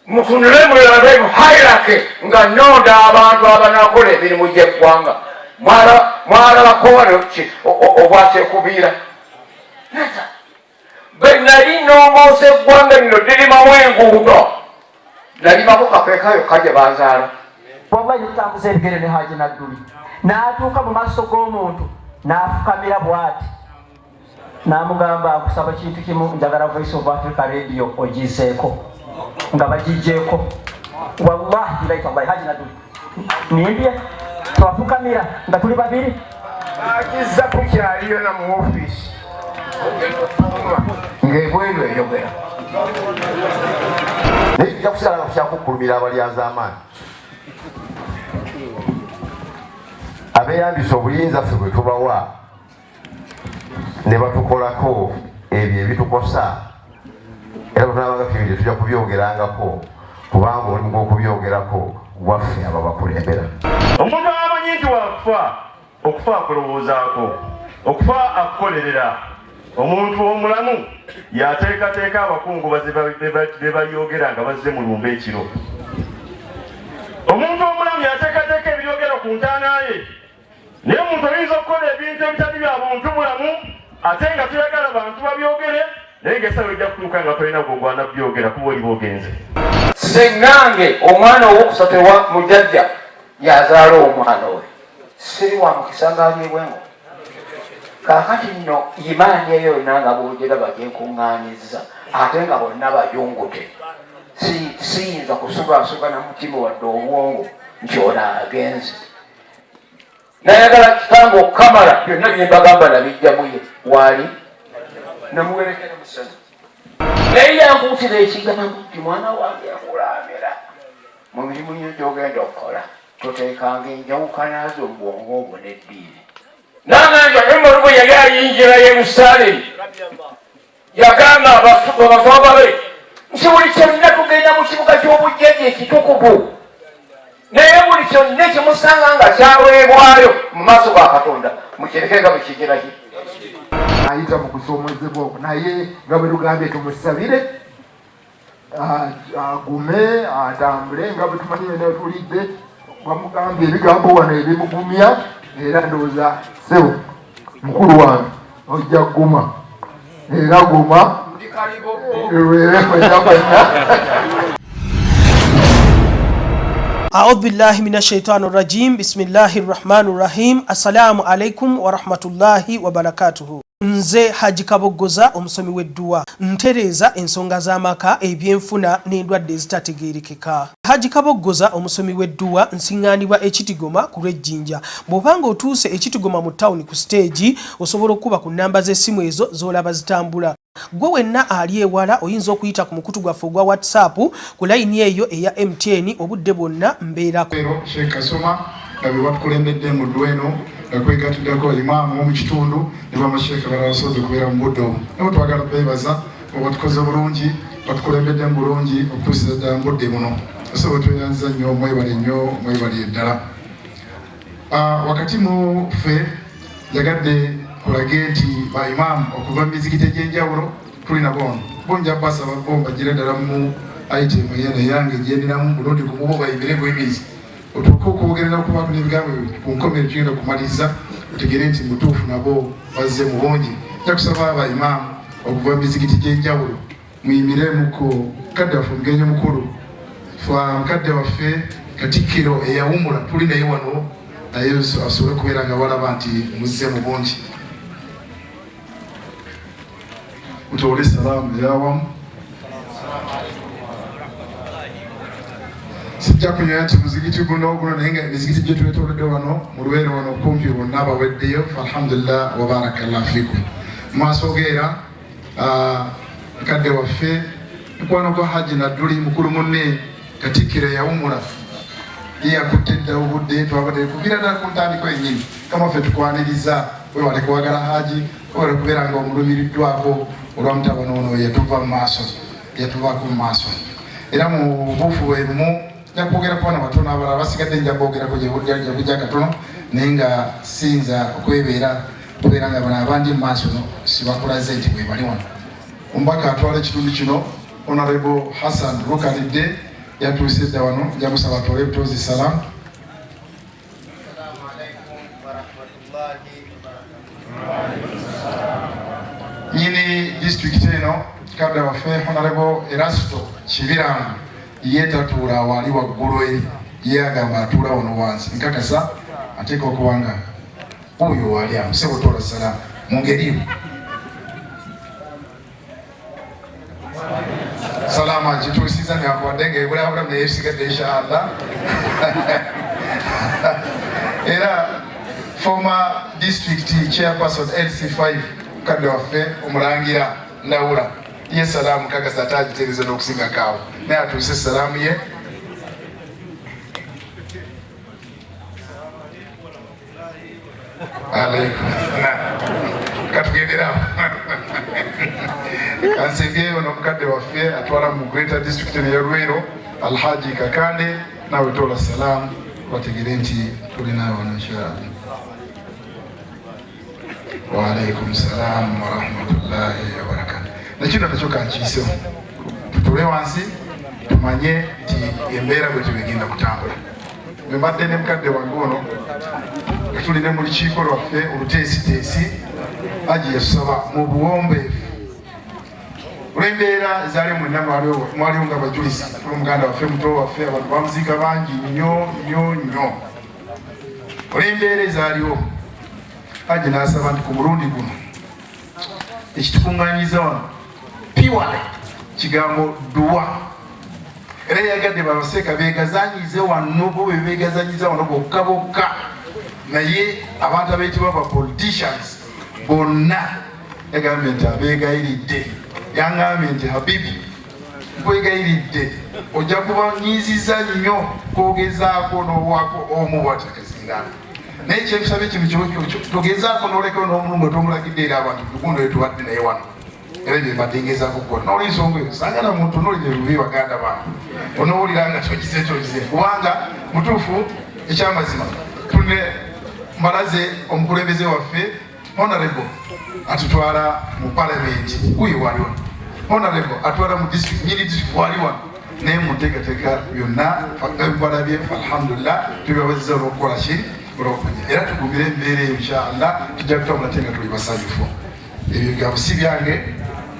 Mutunule mulabe mu hierarchy nga nnonda abantu abanaakola emirimu gy'eggwanga. Mwalabako wano obwakyekubiira? Bwe nali nnongoosa eggwanga lino lirimamu enguudo, nalimako kapeeka yokka gye banzaala. Wallahi tutambuza ebigere ne Haji Nadduli n'atuuka mu maaso g'omuntu n'afukamira bw'ati n'amugamba, nkusaba kintu kimu, njagala Voice of Africa Radio ogizeeko. Nga bagijjeeko. Wallahi bilahi tallahi, Haji Nadduli nimbye, twafukamira nga tuli babiri. Bagizza kukyaliyo na mu ofiisi ng'ebweru eyogera. Naye tujja kusigala nga tukyakukkulumira abalyazaamaanyi abeeyambisa obuyinza ffe bwe tubawa ne batukolako ebyo ebitukosa, era bwe tunaabanga tuyimiridde tujja kubyogerangako, kubanga omulimu gw'okubyogerako gwaffe ababakulembera. Omuntu amanyi nti wakufa, okufa akulowoozaako, okufa akukolerera. Omuntu omulamu yateekateeka abakungubazi be balyogera nga bazze mu lumbe ekiro. Omuntu omulamu yateekateeka ebyogero ku ntaana ye. Naye omuntu oyinza okukola ebintu ebitali bya buntu bulamu ate nga toyagala bantu babyogere, naye ng'essaawa ejja kutuuka nga tolina gw'ogwana kubyogera kuba oliba ogenze. Ssengange omwana owokusatu ewa mujjajja yazaala omwana oyo, siri wa mukisa ng'ali ebwengo. Kaakati nno imaani eyo yonna nga bwogiraba gyenkuŋŋaanyizza, ate nga bonna bayungute, siyinza kusugaasuga na mutima wadde obwongo nti ono agenze. Nayagala kitange okukamala byonna bye mbagamba nabijjamu ye waali namuwerekera musana, naye yankuutira ekigambo nti mwana wange nkulamira mu mirimu nyo gyogenda okukola, toteekanga enjawukana zo mu bwongo obwo n'eddiini. Nanganja Umaru bwe yali ayingira Yerusaalemi yagamba abaswaba be nti buli kyonna tugenda mu kibuga ky'obujjaja ekitukuvu, naye buli kyonna ekimusanga nga kyaweebwayo mu maaso ga Katonda mukireke nga bwekigiraki. Ayita mu kusoomozebwa okwo, naye nga bwe tugambye tumusabire agume atambule nga bwe tumanyi yena tulidde bamugambye ebigambo wano ebimugumya, era ndowooza ssebo mukulu wange ojja kuguma, era guma lubeere fenna fenna. Audhu billahi min ashaitani rajim, bismillahi rahmani rahim. Assalamu alaikum warahmatullahi wabarakatuhu. Nze Haji Kaboggoza, omusomi w'edduwa, ntereeza ensonga z'amaka, ebyenfuna n'endwadde ezitategeerekeka. Haji Kaboggoza, omusomi w'edduwa, nsiŋŋaanibwa e Kitigoma ku lw'Ejjinja. Bw'oba ng'otuuse e Kitigoma mu ttawuni ku siteegi, osobola okukuba ku nnamba z'essimu ezo z'olaba zitambula. Ggwe wenna ali ewala oyinza okuyita ku mukutu gwaffe ogwa WhatsApp ku layini eyo eya MTN obudde bwonna mbeerako. Leero Sheikh Kasoma nga be batukulembedde mu ddwa eno nga kwegatiddako imaamu w'omu kitundu ne bamasheekhe abalala basobodde okubeera mu budde obwo. Nabo twagala beebaza obatukoze bulungi, batukulembedde mu bulungi okutuusiza ddala mu budde buno. Ssebo tweyanziza nnyo, mwebale nnyo, mwebale ddala. Wakati mu ffe njagadde kulage nti ba imaamu okuva mu mizikiti egy'enjawulo tuli nabo wano, bo nja basaba bo mbagire ddala mu itemu yeno eyange gyeninamu mulundi gumu, bo bayimire buyimizi otuuke okwogerera okubaako n'ebigambo ku nkomerero tugenda okumaliriza otegere nti mutuufu nabo bazze mu bungi. Nja kusaba ba imaamu okuva mu mizikiti gy'enjawulo muyimiremuko mukadde waffe omugenyi omukulu fa mukadde waffe Katikkiro eyawumula tuli naye wano, naye asobole okubeera nga balaba nti muzze mu bungi. Mutoole salaamu eyawamu. Sijja kunyoya nti muzigiti guno guno, naye nga emizigiti gye twetoolodde wano mu Luweero wano kumpi bonna baweddeyo. Alhamdulillah wa barakallah fikum. Maaso geera mukadde waffe mukwano gwa Haji Nadduli mukulu munne Katikkiro eyawumula ye yakutte dda obudde, twabadde kuviira ddala ku ntandikwa yennyini. Kama ffe tukwaniriza, webale kwagala Haji, webale kubeera nga omulumiriddwako olwa mutabani ono yatuva mu maaso, yatuvaako mu maaso. Era mu buufu bwe bumu nja kwogera ku bana batono, abalala basigadde nja boogerako gyebujja katono, naye nga siyinza okwebeera kubeera nga bano abandi mu maaso no sibakulaze nti bwebali wano. Omubaka atwala ekitundu kino Honorable Hassan Rukanidde Yatuuse dda wano, nja musaba atoole butozi salaamu. Nyini disitulikiti eno kadda waffe Honorable Erasto Kibirango ye tatuula waali waggulu eri, ye agamba atuula wano wansi. Nkakasa ateeka okuba nga oyo waali awo. Ssebo toola salaamu mu ngeri yo. Salaamu agituusiza newankubadde nga ebulabula naye esigadde inshallah. Era former district chairperson LC5 mukadde waffe omulangira Ndawula ye salaamu kakasa ate agitereeza n'okusingako awo, naye atuuse salaamu ye. Aleikum katugenderawo kansembyeyo n'omukadde waffe atwala mu Greater District eno ey'Olwero Alhaji Kakande, naawe toola salaamu bategere nti tuli naawe wano inshallah. Waalaikum salaamu warahmatullahi wabarakatu. Nakino nakyo kankiisewo, tutuule wansi tumanye nti embeera bwe tebegenda kutambula. Bwe mbadde ne mukadde wange ono nga tuli ne mu lukiiko lwaffe oluteesiteesi, Haji yasaba mu buwombeefu olw'embeera ezaali mwenna mwaliwo nga bajulizi olw'omuganda waffe muto waffe, abantu bamuziika bangi nnyo nnyo nnyo olw'embeera ezaaliwo. Haji n'asaba nti ku mulundi guno ekitukuŋŋaanyiza wano piwale kigambo dduwa, era yagadde babaseeka beegazanyize wano bo be beegazanyiza wano bokka bokka, naye abantu abeetibwa ba politicians bonna yagambye nti abeegayiridde. Yangambye nti Habibi, nkwegayiridde ojja kuba nyiiziza nnyo kwogezaako n'owaako omu bw'atyo akazindaalo, naye kyenkusabye kino togezaako n'olekawo n'omulungu otomulagidde era abantu gundo tubadde naye wano, era ebyo mbadde ngezaako kukola. N'olwensonga eyo saagala muntu n'olina ebibi baganda bange onoowulira nga tokize tokize, kubanga mutuufu ekyamazima tune mbalaze omukulembeze waffe Honorable atutwala mu palamenti wuyo wali wano, Honorable atwala mu district nyini district wali wano, naye mu nteekateeka byonna balabye alhamdulillah tubibabaziza olw'okukola ki olw'okujja, era tugumire embeera eyo inshallah tujja kutambula ate nga tuli basanyufu. Ebyo bigambo si byange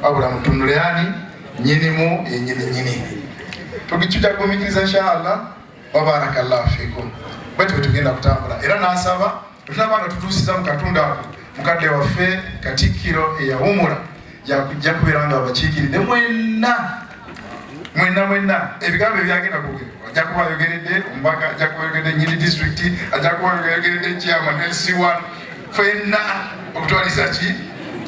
wabula mutunule ani nyinimu yenyini nyini, tujja kugumiikiriza inshallah. Wabarakallahu fikum, bwetyo bwe tugenda kutambula. Era n'asaba tunaba nga tutuusiza mu katundu ako mukadde waffe Katikkiro eyawumula yakujja kubeera nga abakiikiridde mwenna mwenna mwenna ebigambo ebyagenda kwogerwa ajja kuba ayogeredde omubaka, ajja kuba ayogeredde nyini disitulikiti, ajja kuba ayogeredde chairman LC1, ffenna okutwaliza ki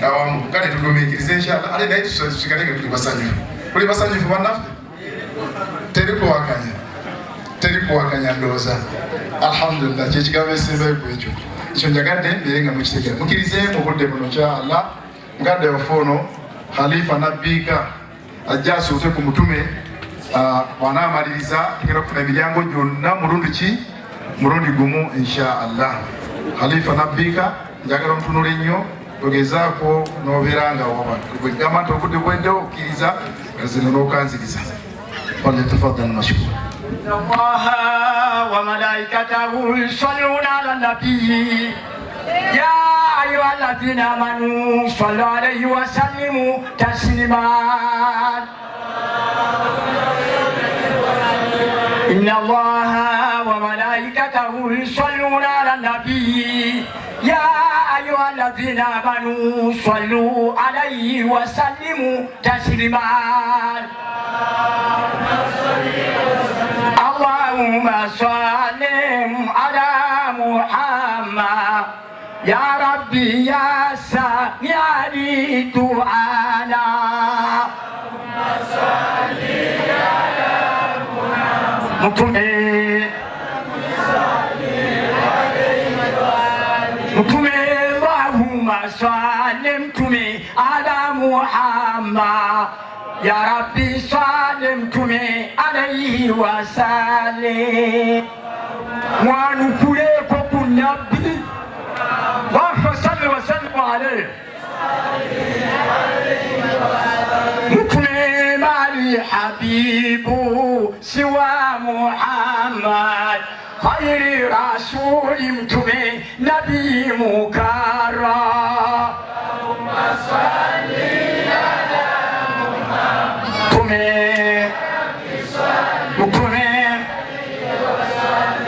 awamu. Kale tugumiikirize inshallah, ate naye tusigale nga tuli basanyufu. Tuli basanyufu bannaffe, teri kuwakanya, teri kuwakanya ndowooza. Alhamdulillah, kyekigambo ekisembayo ku ekyo. Ekyo njagadde mbeere nga mukitegera, mukkirizeemu obudde buno inshallah. Mukadde waffe ono Khalifa Nabbiika ajja asuute ku mutume, bw'anaamaliriza tugenda kufuna emiryango gyonna mulundi ki mulundi gumu inshallah. Khalifa Nabbiika njagala omutunula ennyo, togezaako n'obeera nga wabagamba nti obudde bweddewo okkiriza zino n'okanziriza. Falyatafaddal mashkura. الله وملائكته يصلون على النبي يا أيها الذين آمنوا صلوا عليه وسلموا تسليما. إن الله وملائكته يصلون على النبي يا أيها الذين آمنوا صلوا عليه وسلموا تسليما. اللهم صل على محمد يا ربي يا سامع دعانا. متومي متومي اللهم صل على محمد يا ربي صلمتمي عليه وسلم. ونكليكم النبي اللهم صل وسلم عليه. متومي مالي حبيب سوى محمد خير رسول متمي نبي مكرم. اللهم صل على محمد. متمي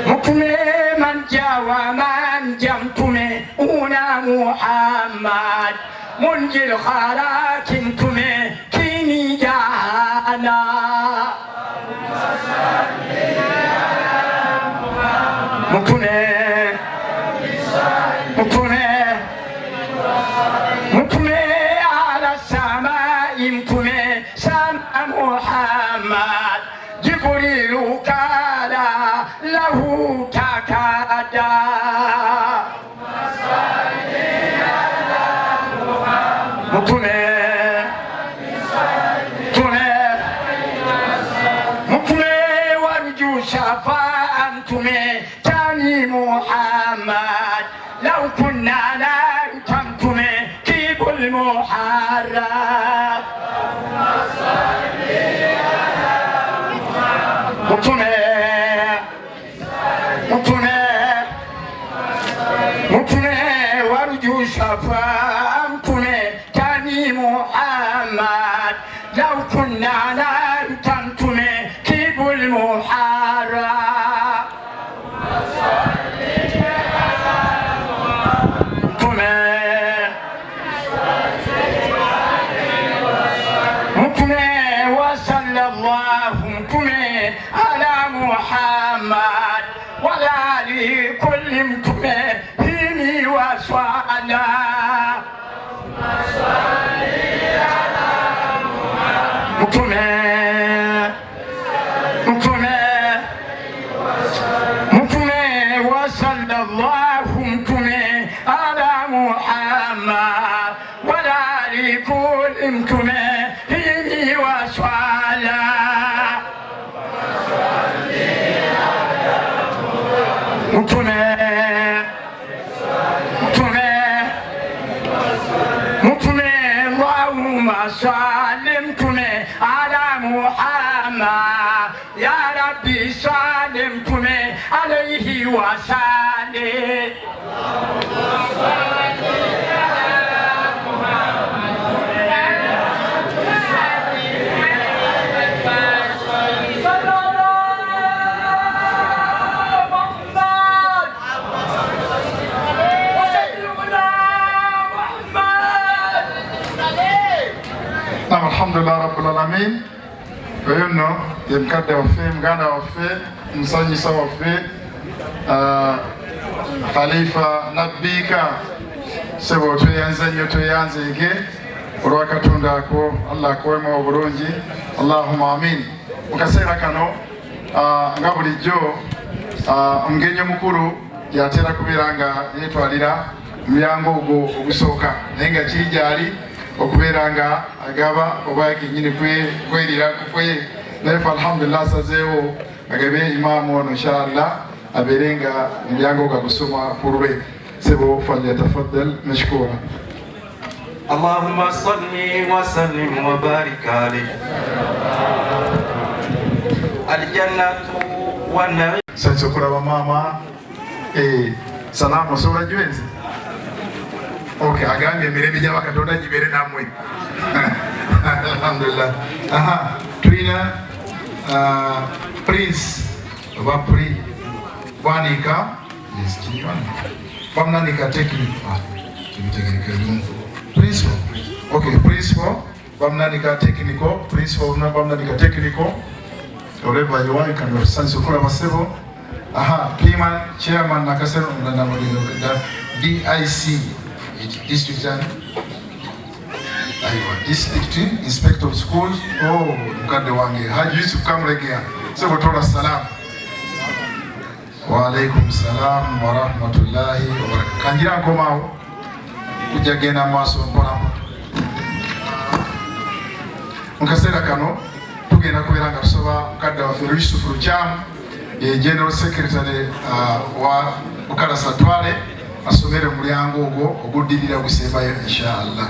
متمي من جاء ومن جمتمي أنا محمد منجي الخلاك متمي كيني جانا. متمي متمي متمي على السماء متمي سمع محمد جبريل قال له تكادا. متمي متمي متمي وارجو شفاعة متمي تاني محمد لو كنا نرتمتم كيب المحرم. متمي متمي متمي وارجو شفاعة متمي تاني محمد لو كنا نرتمتم كيب المحرم. وصلى الله على محمد وعلى آله كل متمي وصلى. متمي وصلى الله على محمد وعلى آله كل متمي وصلى. متمي متمي متمي اللهم صل متمي على محمد يا ربي صل متمي عليه وسلم. Alhamdulillah rabbil alamin. Oyo nno ye mukadde waffe, muganda waffe, musanyusa waffe, Khalifa Nabbiika. Ssebo tweyanze nnyo, tweyanzeege olwa Katonda ako. Allah akuwemu obulungi, Allahumma amin. Mu kaseera kano nga bulijjo omugenyi omukulu yatera kubeera nga yeetwalira omulyango ogwo ogusooka, naye nga kiri gyali okubeera nga agaba oba kennyini kwerira kwe. Naye fe alhamdulillah asazeewo agabe imaamu ono inshallah abeere nga omulyango gagusoma ku lulwe. Sebo falyatafaddal mashkura. Allahumma salli wa sallim wa barik alayhi. Aljannatu wa nar. Sasa okulaba maama salaamu osobola giwenzi. Okay, agambye emirembe gy'abakatonda gibeere nammwe. Alhamdulillah. Aha, tulina Prince oba Pri Bwanika, yes, Bamnanika Technical. Principal. Okay, Principal Bamnanika Technical, Principal Bamnanika Technical. Wherever you are, you can sansi okulaba ssebo. Aha, Piman Chairman Nakasero DIC. District District Inspector of Schools. Oh, mukadde wange Haji Yusuf Kamulegea. Sebo tola salam. Wa alaikum salam wa rahmatullahi wa barakatuh. Kanjira nkomaawo kujja genda mu maaso mpola mpola. Mu kaseera kano tugenda kubeera nga tusaba mukadde waffe Yusuf Lukyamu, ye General Secretary wa Bukalasa Twale, asomere omulyango ogwo oguddirira gusembayo inshallah.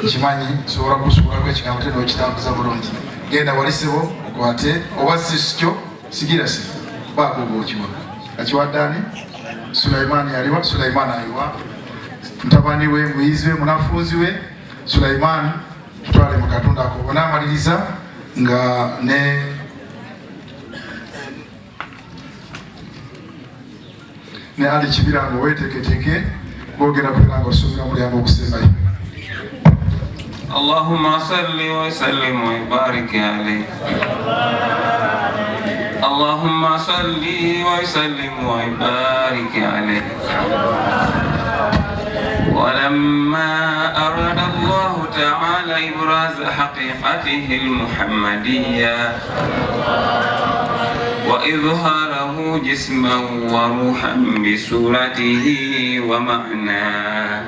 Nkimanyi nsobola kusuulako ekigambo te n'okitambuza bulungi. Genda wali ssebo. Okwate oba sisikyo sigira si baako gwokiwa akiwadde ani? Sulaimaani aliwa? Sulaimaani aliwa mutabani we, muyizi we, munafunzi we Sulaimaani. Tutwale mu katonda ako onaamaliriza nga ne ne Ali Kibira nga weeteeketeeke boogera kubeera nga osomera omulyango ogusembayo. اللهم صل وسلم وبارك عليه. اللهم صل وسلم وبارك عليه. ولما أراد الله تعالى إبراز حقيقته المحمدية وإظهاره جسما وروحا بصورته ومعناه،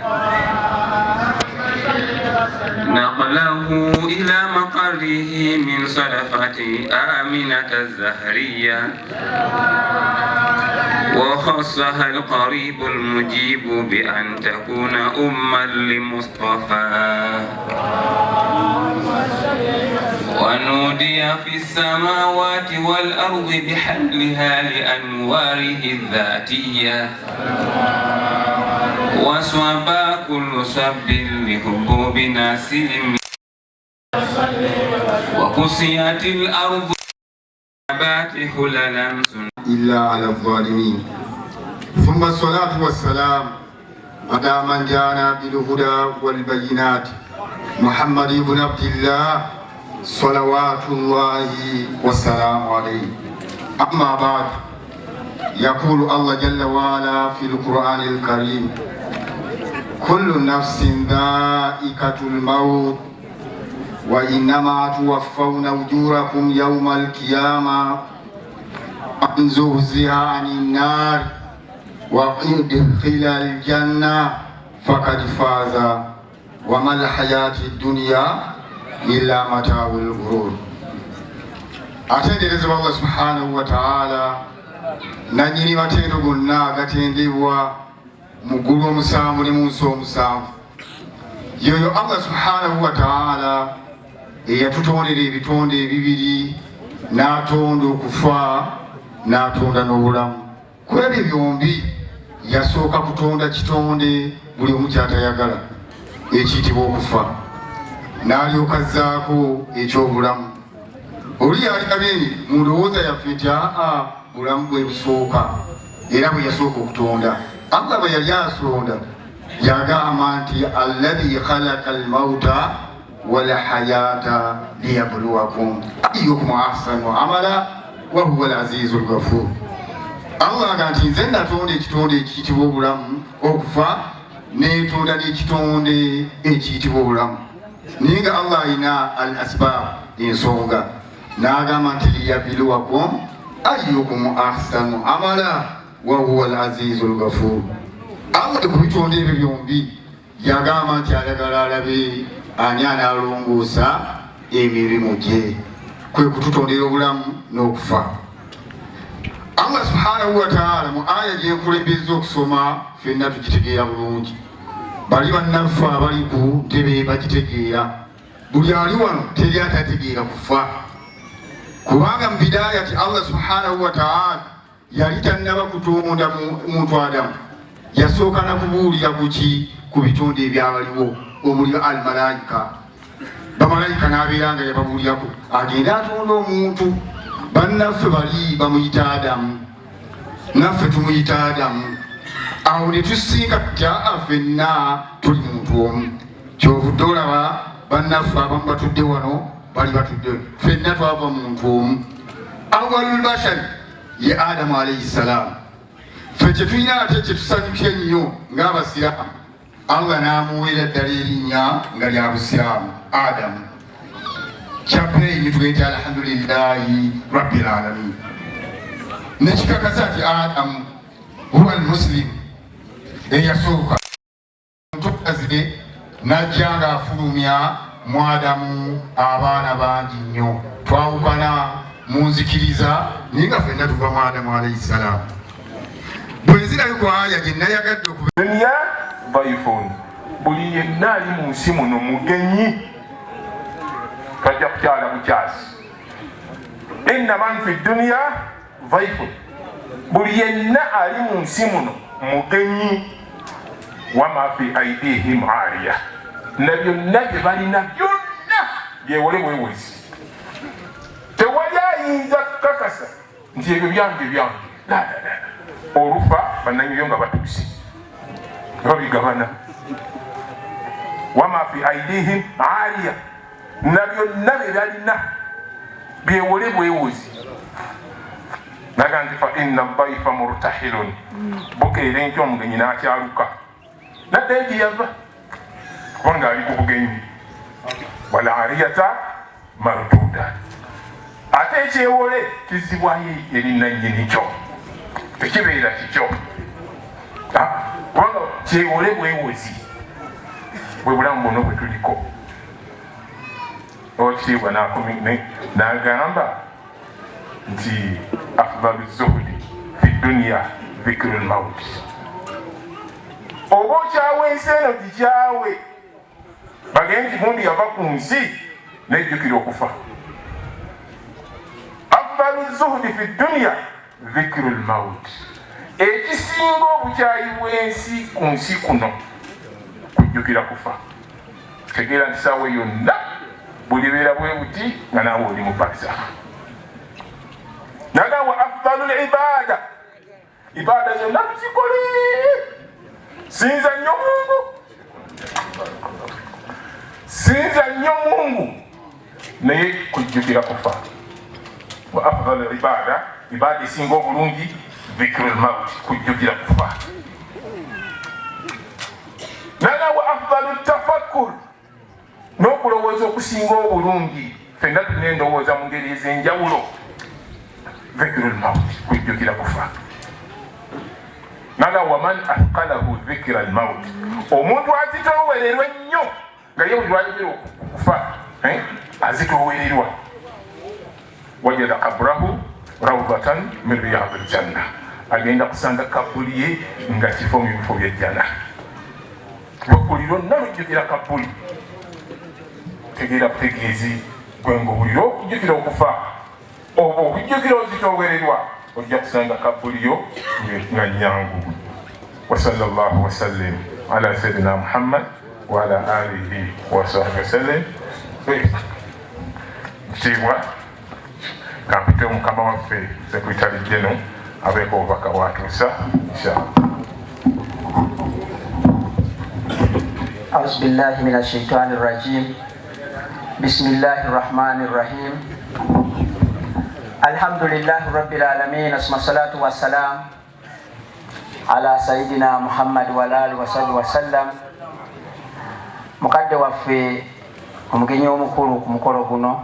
نقله إلى مقره من صدفة آمنة الزهرية، وخصها القريب المجيب بأن تكون أما لمصطفى. ونودي في السماوات والأرض بحملها لأنواره الذاتية، وصبا كل صب لهبوب ناسهم، وقصيت الأرض نبات حللا إلا على الظالمين. ثم الصلاة والسلام على من جاءنا بالهدى والبينات، محمد بن عبد الله صلوات الله والسلام عليه. أما بعد، يقول الله جل وعلا في القرآن الكريم: كل نفس ذائقة الموت وإنما توفون أجوركم يوم القيامة أن زحزح عن النار وأدخل الجنة فقد فاز وما الحياة الدنيا إلا متاع الغرور. Atenderezebwa Allah subhanahu wa ta'ala, nannyini matendo gonna agatendebwa mu ggulu omusanvu ne mu nsi omusanvu. Yoyo Allah subhanahu wa ta'ala eyatutondera ebitonde ebibiri, n'atonda okufa n'atonda n'obulamu. Ku ebyo byombi yasooka kutonda kitonde buli omu kyatayagala, ekiyitibwa okufa, n'alyoka azzaako eky'obulamu. Oli yalabye mu ndowooza yaffe nti aa, bulamu bwe busooka, era bwe yasooka okutonda. Allah bwe yali asonda yagamba nti alladhi khalaqa almauta walhayata liyabluwakum ayyukum ahsanu amala wa huwa alazizu lghafur. Allah aga nti nze natonda ekitonde ekiyitibwa obulamu, okufa, netonda n'ekitonde ekiyitibwa obulamu. Naye nga Allah alina al asbab, ensonga, n'agamba nti liyabluwakum ayyukum ahsanu amala wa huwa alazizu lghafur. Allah ku bitonde ebyo byombi yagamba nti ayagala alabe ani anaalongoosa emirimu gye, kwe kututondera obulamu n'okufa. Allah subhanahu wa ta'ala mu aya gyenkulembeza okusoma ffenna tugitegeera bulungi, bali bannaffe abali ku ntebe bagitegeera, buli ali wano teri atategeera kufa, kubanga mu bidayati Allah subhanahu wa ta'ala yali tannaba kutonda muntu Adamu, yasooka na kubuulira kuki? Ku bitonde ebyabaliwo omuli almalayika. Bamalayika n'abeera nga yababuulirako agende atonda omuntu. Bannaffe bali bamuyita Adamu, naffe tumuyita Adamu. Awo ne tusinga tutya? Ffenna tuli muntu omu. Kyovudde olaba bannaffe abamu batudde wano, bali batudde, ffenna twava muntu omu. Awalul bashari ye Adamu alayhi salaamu. Ffe kyetulina ate kyetusanyukye ennyo ng'abasiraamu, Allah n'amuweera ddala erinnya nga lya busiraamu, Adamu. Kyabbeeyi nitugenda alhamdulillahi rabbil alamin, nekikakasa nti Adamu huwa almuslim eyasooka. Ntokazire najja ng'afulumya mu Adamu abaana bangi nnyo, twawukana mu nzikiriza, naye nga ffenna tuva mu Adamu alayhi salaamu. Bwe nzirayo ku aya gye nayagadde okuba dunya dhaifun, buli yenna ali mu nsi muno mugenyi, kajja kukyala bukyasi. Inna man fi dduniya dhaifun, buli yenna ali mu nsi muno mugenyi. Wama fi aidihim ariya, na byonna bye balina byonna byewole bwewezi. Tewali ayinza kukakasa nti ebyo byange byange. Olufa bannanyibyo nga batuuse babigabana. Wama fi aidihim ariya, na byonna bye balina byewole bwewozi. Naga nti fa inna daifa murtahilun, bukeera enkya omugenyi n'akyaluka naddayo gye yava kubanga ali ku bugenyi. Wal ariyata marduda, ate ekyewole kizibwayo eri nannyini kyo, tekibeera kikyo kubanga kyewole bwewozi. Bwe bulamu buno bwe tuliko. Owekitiibwa n'agamba nti afdalu zuhudi fi duniya dhikru lmaut, oba okyawa ensi eno gikyawe, bagende nti gundi yava ku nsi nejjukira okufa. Afdalu zuhudi fi duniya dhikru lmaut, ekisinga obukyayi bw'ensi ku nsi kuno kujjukira kufa. Tegeera nti saawa yonna bulibeera bwe buti nga naawe oli mu barzakh. Nagamba afdalu libada, ibada zonna tuzikole, sinza nnyo Mungu, sinza nnyo Mungu, naye kujjukira kufa. Wa afdalu ibada, ibada esinga obulungi dhikru lmaut, kujjukira kufa. Naga wa afdalu tafakkur, n'okulowooza okusinga obulungi, fenna tulina endowooza mu ngeri ez'enjawulo, dhikru lmaut, kujjukira kufa. Naga waman athqalahu dhikra lmaut, omuntu azitoowererwa ennyo nga ye buli lwayogera okufa azitoowererwa, wajada kabrahu rawdatan min riyadi ljanna, agenda kusanga kabuli ye nga kifo mu bifo by'ejjana. Buli lwonna lujjukira kabuli, tegeera butegeezi gwe nga obulira okujjukira okufa oba okujjukira ozitoowererwa, ojja kusanga kabuli yo nga nyangu. Wa sallallahu wasallim ala sayyidina Muhammad wa ala alihi wa sahbihi wasallim. Kitiibwa kampite omukama waffe Secretary General abeeko obubaka bwatuusa inshallah. أعوذ بالله من الشيطان الرجيم. بسم الله الرحمن الرحيم. الحمد لله رب العالمين، ثم الصلاة والسلام على سيدنا محمد وعلى آله وصحبه وسلم. Mukadde waffe omugenyi omukulu ku mukolo guno,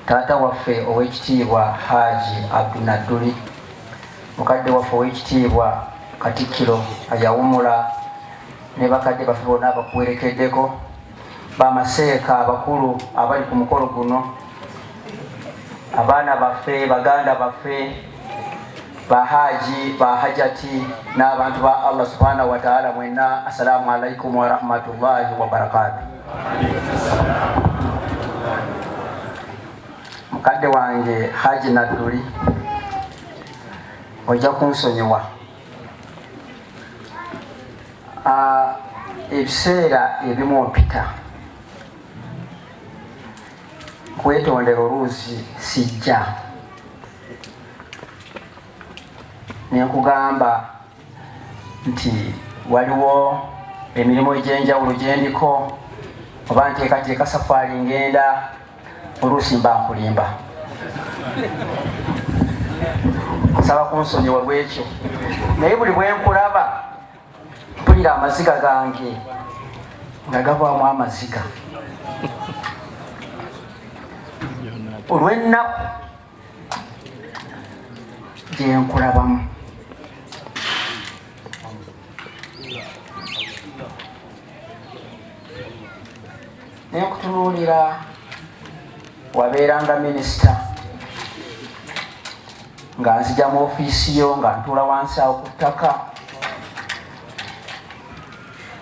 taata waffe ow'ekitiibwa Haji Abdunadduli, mukadde waffe ow'ekitiibwa Katikkiro ayawumula, ne bakadde baffe bonna abakuwerekeddeko, bamaseeka abakulu abali ku mukolo guno, abaana baffe, baganda baffe, bahaji, bahajati n'abantu ba Allah subhanahu wa ta'ala mwenna, assalamu alaikum warahmatullahi wabarakatu. Mukadde wange Haji Nadduli, ojja kunsonyiwa, ebiseera ebimu ompita kwetondera oluusi sijja nenkugamba nti waliwo emirimu egy'enjawulo gyendiko oba nteekateeka safaari ngenda, oluusi mba nkulimba. Nsaba kunsonyiwa lwekyo, naye buli bwenkulaba mpulira amaziga gange nga gavaamu amaziga olw'ennaku gyenkulabamu. Nenkutunuulira, wabeeranga minisita nga nzija mu ofiisi yo nga ntuula wansi awo ku ttaka,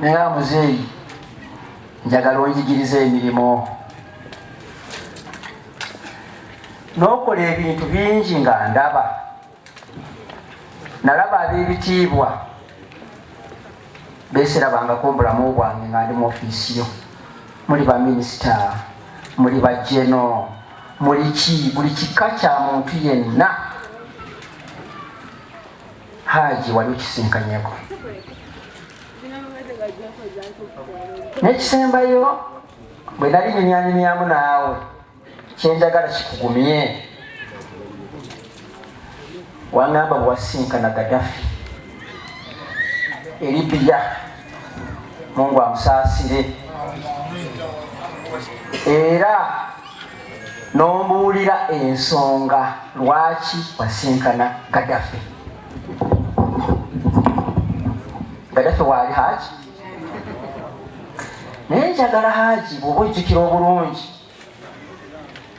naye muzeeyi njagala onjigiriza emirimu. N'okola ebintu bingi nga ndaba. Nalaba ab'ebitiibwa beserabangako mu bulamu bwange nga ndi mu ofiisi yo. Muli baminisita, muli bajeno, muli ki, buli kika kya muntu yenna. Haji wali okisinkanyeko. N'ekisembayo bwe nali nyumyanyumyamu naawe, kyenjagala kikugumye. Wangamba bwewasinkana Gaddafi e Libya, Mungu amusaasire, era n'ombuulira ensonga lwaki wasinkana Gaddafi. Gaddafi waali Haji, naye njagala Haji bw'oba ojjukira obulungi,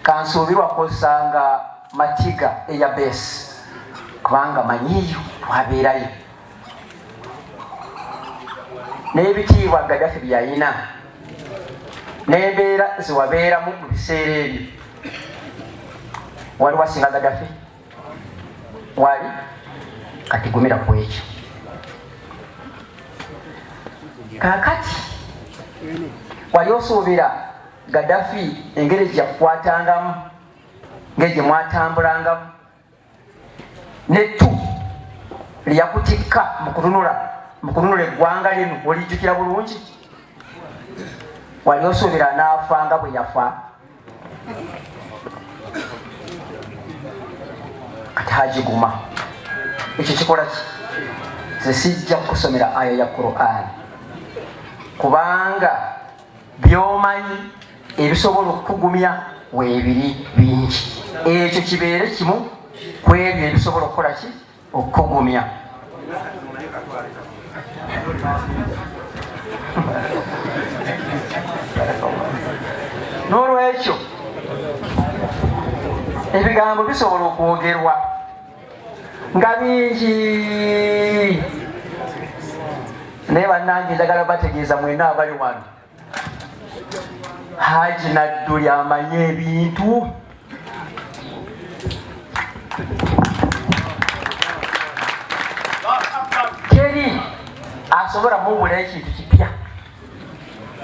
kansuubirwa kozesanga Matiga Airbase, kubanga manyiyo twabeerayo n'ebitiibwa Gaddafi bye yalina n'embeera zewabeeramu mu biseera ebyo. Wali wasinga Gaddafi wali, kati gumira ku ekyo. Kaakati wali osuubira Gaddafi engeri gye yakukwatangamu, ngeri gye mwatambulangamu, nettu lyeyakutikka mu kununula eggwanga lino, olijjukira bulungi? Wali osuubira n'afa nga bwe yafa? Kati Haji guma, ekyo kikola ki? Nze sijja kukusomera aya ya Qur'an, kubanga by'omanyi ebisobola okukugumya weebiri bingi. Ekyo kibeere kimu ku ebyo ebisobola okukola ki? Okukugumya. N'olwekyo ebigambo bisobola okwogerwa nga bingi, naye bannange njagala bategeeza mwenna abali wano, Haji Nadduli amanyi ebintu. Teri asobola mubula ekintu kipya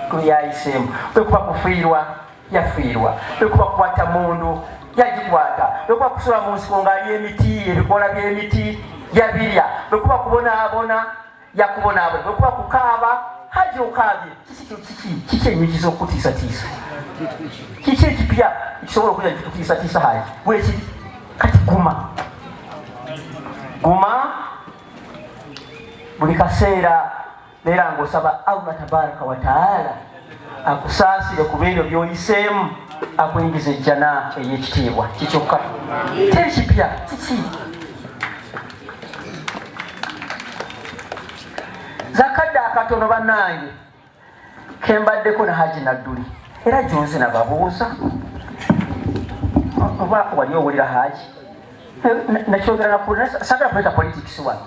kuyayiseemu. Bwe kuba kufiirwa yafiirwa, bwe kuba kukwata mundu yagikwata, bwe kuba kusula mu nsiko ng'ali emiti, ebikoola by'emiti yabirya, bwe kuba kubonaabona yakubonaabona, bwe kuba kukaaba Haji okaabye. Kiki enyingi z'okutiisatiisa? Kiki ekipya ekisobola okuya kikutiisatiisa Haji? Bwekiri. Kati guma, guma buli kaseera, beera ng'osaba Allah tabaraka wa taala akusaasire ku ebyo by'oyiseemu, akuyingiza ejjana ey'ekitiibwa. Kikyokka, teri kipya. Kiki? Zakadde akatono bannange kembaddeko ne Haji Nadduli, era junzi nababuuza oba wali owulira Haji nakyogera, sagala kuleta politics wano,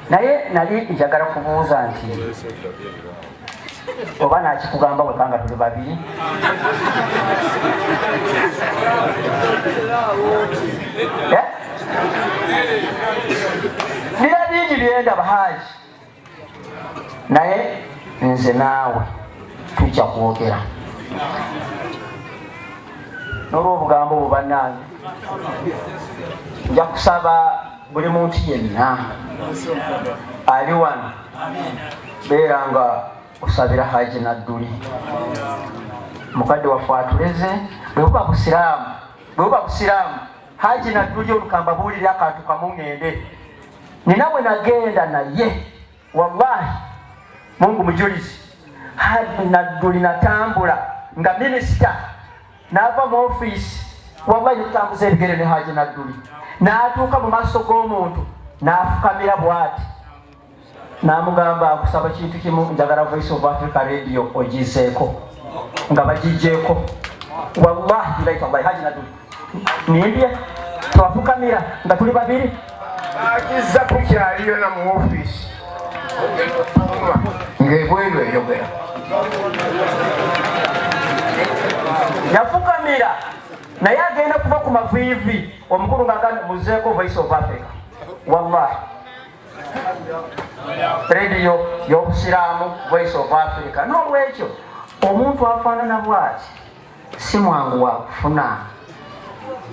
naye nali njagala kubuuza nti oba nakikugamba wekanga tuli babiri. Nina bingi byendaba Haji, naye nze naawe tujja kwogera n'olwobugambo obwo. Bannange, nja kusaba buli muntu yenna ali wano, beera nga osabira Haji Nadduli, mukadde waffe atuleze. Bwe buba busiraamu, bwe buba busiraamu, Haji Nadduli olukamba buulira akantu kamu ŋŋende. Nina we nagenda naye, wallahi Mungu mujulizi, Haji Nadduli natambula nga minisita n'ava mu ofiisi, wallahi nekutambuza ebigere ne Haji Nadduli, n'atuuka mu maaso g'omuntu n'afukamira bw'ati n'amugamba, nkusaba kintu kimu, njagala Voice of Africa Radio ogizeeko, nga bagijjeeko. Wallahi bilahi tallahi, Haji Nadduli, nimbye twafukamira nga tuli babiri. Bagiza kukyaliyo na mu ofiisi ng'ebweru eyogera. Yafukamira. Naye agenda kuva ku maviivi omukulu ng'agambye muzeeko Voice of Africa. Wallahi rediyo y'obusiraamu Voice of Africa. N'olwekyo omuntu afaanana bw'ati si mwangu wa kufuna,